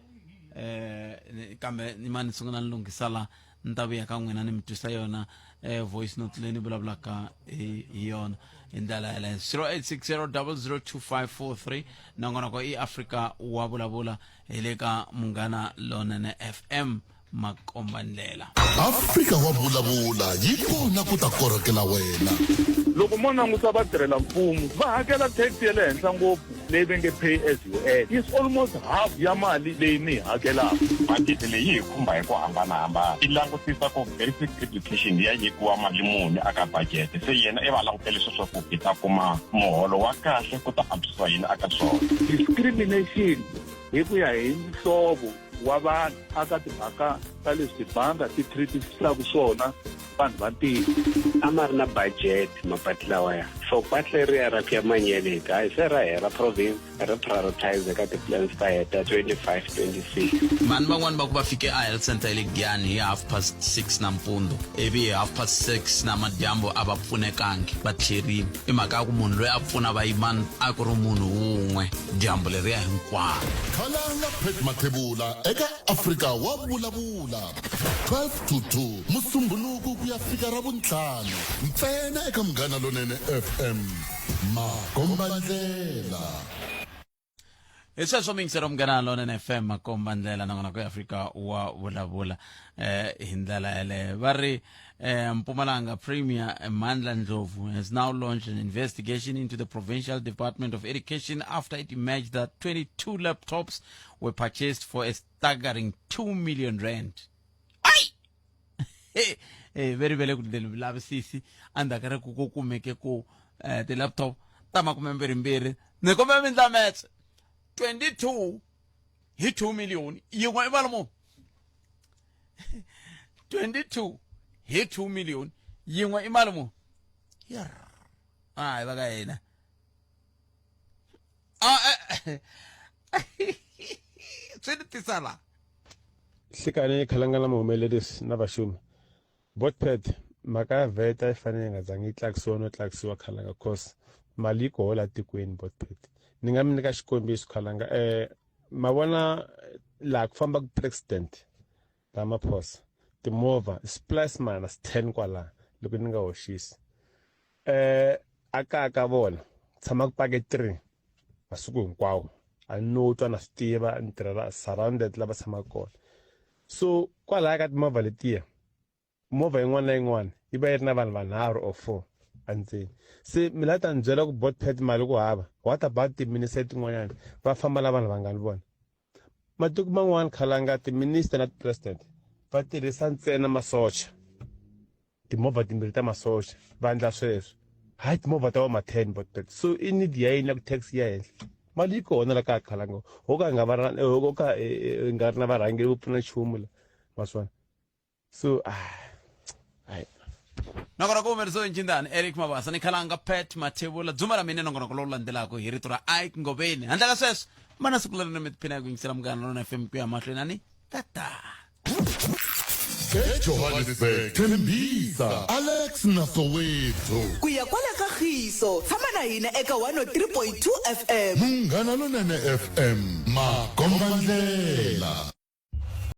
eh kambe ni ma ni sungula ni lunghisa la ni ta vuya ka n'wina ni mi twisa yona eh voice note leyi ni vulavulaka hi hi yona hi ndlela yaleyo 0860002543 nongonoko i Afrika wa vulavula hi le ka Munghana Lonene FM makombandlela Afrika wa vulavula yi kona ku ta korhokela wena. Loko mo languta vatirhela mfumo va hakela tax ya le henhla ngopfu. leyi va nge pay as you earn is almost half ya mali leyi ni yi hakelaka. Budget leyi yi hi khumba hi ku hambanahambana. Yi langutisa ku basic education ya nyikiwa mali muni aka budget. Se yena i va langutele sweswo ku hi ta kuma muholo wa kahle ku ta antswisiwa yini aka swona. Discrimination hi ku ya hi mihlovo wa vanhu aka timhaka ta leswi tibanga ti treatisaka swona vanhu va ntima. A ma ri na budget mapatu lawaya for patu leriya ra ku ya Manyeleti hayi se ra hela province ri prioritize ka ti-plans ta heta 25 26. Vanhu van'wani va ku va fike a health center ya le Giyani hi 6:30 nampundzu ivi hi 6:30 namadyambu a va pfunekangi va tlherile. I mhaka ya ku munhu loyi a pfuna vayimani a ku ri munhu wun'we dyambu leriya hinkwaro. Khalanga Pat Mathebula eka Afrika wa Vulavula 12 to 2 Musumbhunuku ku ya fika Ravuntlhanu ntsena eka Munghana Lonene FM. Makombandlela. Hi sweswo miyingisero Munghana Lonene FM Makombandlela nongonoko ya Afrika wa Vulavula eh hi ndlela yeleyo va ri eh, Mpumalanga Premier Mandla Ndlovu has now launched an investigation into the provincial department of education after it emerged that 22 laptops were purchased for a staggering 2 million rand. Ai! Eh, ve rivele ku ndlela vulavisisi endzhaku ka ku ku kumeke ku eh, ti-laptop ta makumembirhimbirhi ni kombela mi ndla metse 22 hi 2 million yin'we i mali muni 22 hi 2 million yin'we i mali muni yer hayi va ka hina ah, eh, swi ni tisa la Nhlikani Khalanga na muhumelerisi na vaxumi Botpet mhaka ya vat a yi fanele yi nga zangi yi tlakusiwa no tlakusiwa Khalanga cause mali yi koho la tikweni Botpet ni nga mi nyika xikombiso Khalanga eh ma vona laha ku fambaka president Ramaphosa timovha is plus minus 10 kwalaha loko ni nga hoxisi eh a kaya ka vona tshama ku pake 3 masiku hinkwawo a no twa na swi tiva ni tirhela surrounded lava tshamaka kona so kwalaya ka timovha letiya movha yin'wana na yin'wana yi va yi ri na vanhu vanharhu or four endzeni se mi la ta ni byela ku bot pet mali ku hava what about timinista tin'wanyana va famba na vanhu vangani vona matiko man'wana khalanga timinista na ti-president va tirhisa ntsena masocha timovha timbirhi ta masocha va endla sweswo hayi timovha ta va ma 10 but but so i need ya yini ya ku tax ya henhla mali yi kona la ka khalanga ho ka nga va ho ka eh, eh, nga ri na varhangeri vo pfuna nchumu la ma swona so ah hayi nakona ku humerisiwe ncindani eric mabasa ni khalanga pat mathebula dzuma ra mina nongonoko lowu landzelaka hi rito ra ike ngoveni handle ka sweswo mana siku leri ni mi tiphina hi ku yingisela munghana lona fm ku ya mahlweni ani tata ejohannesburg tembisa alex na soweto ku ya kwala ka khiso tshama na hina eka 103.2 fm munghana lonene fm makombandlela.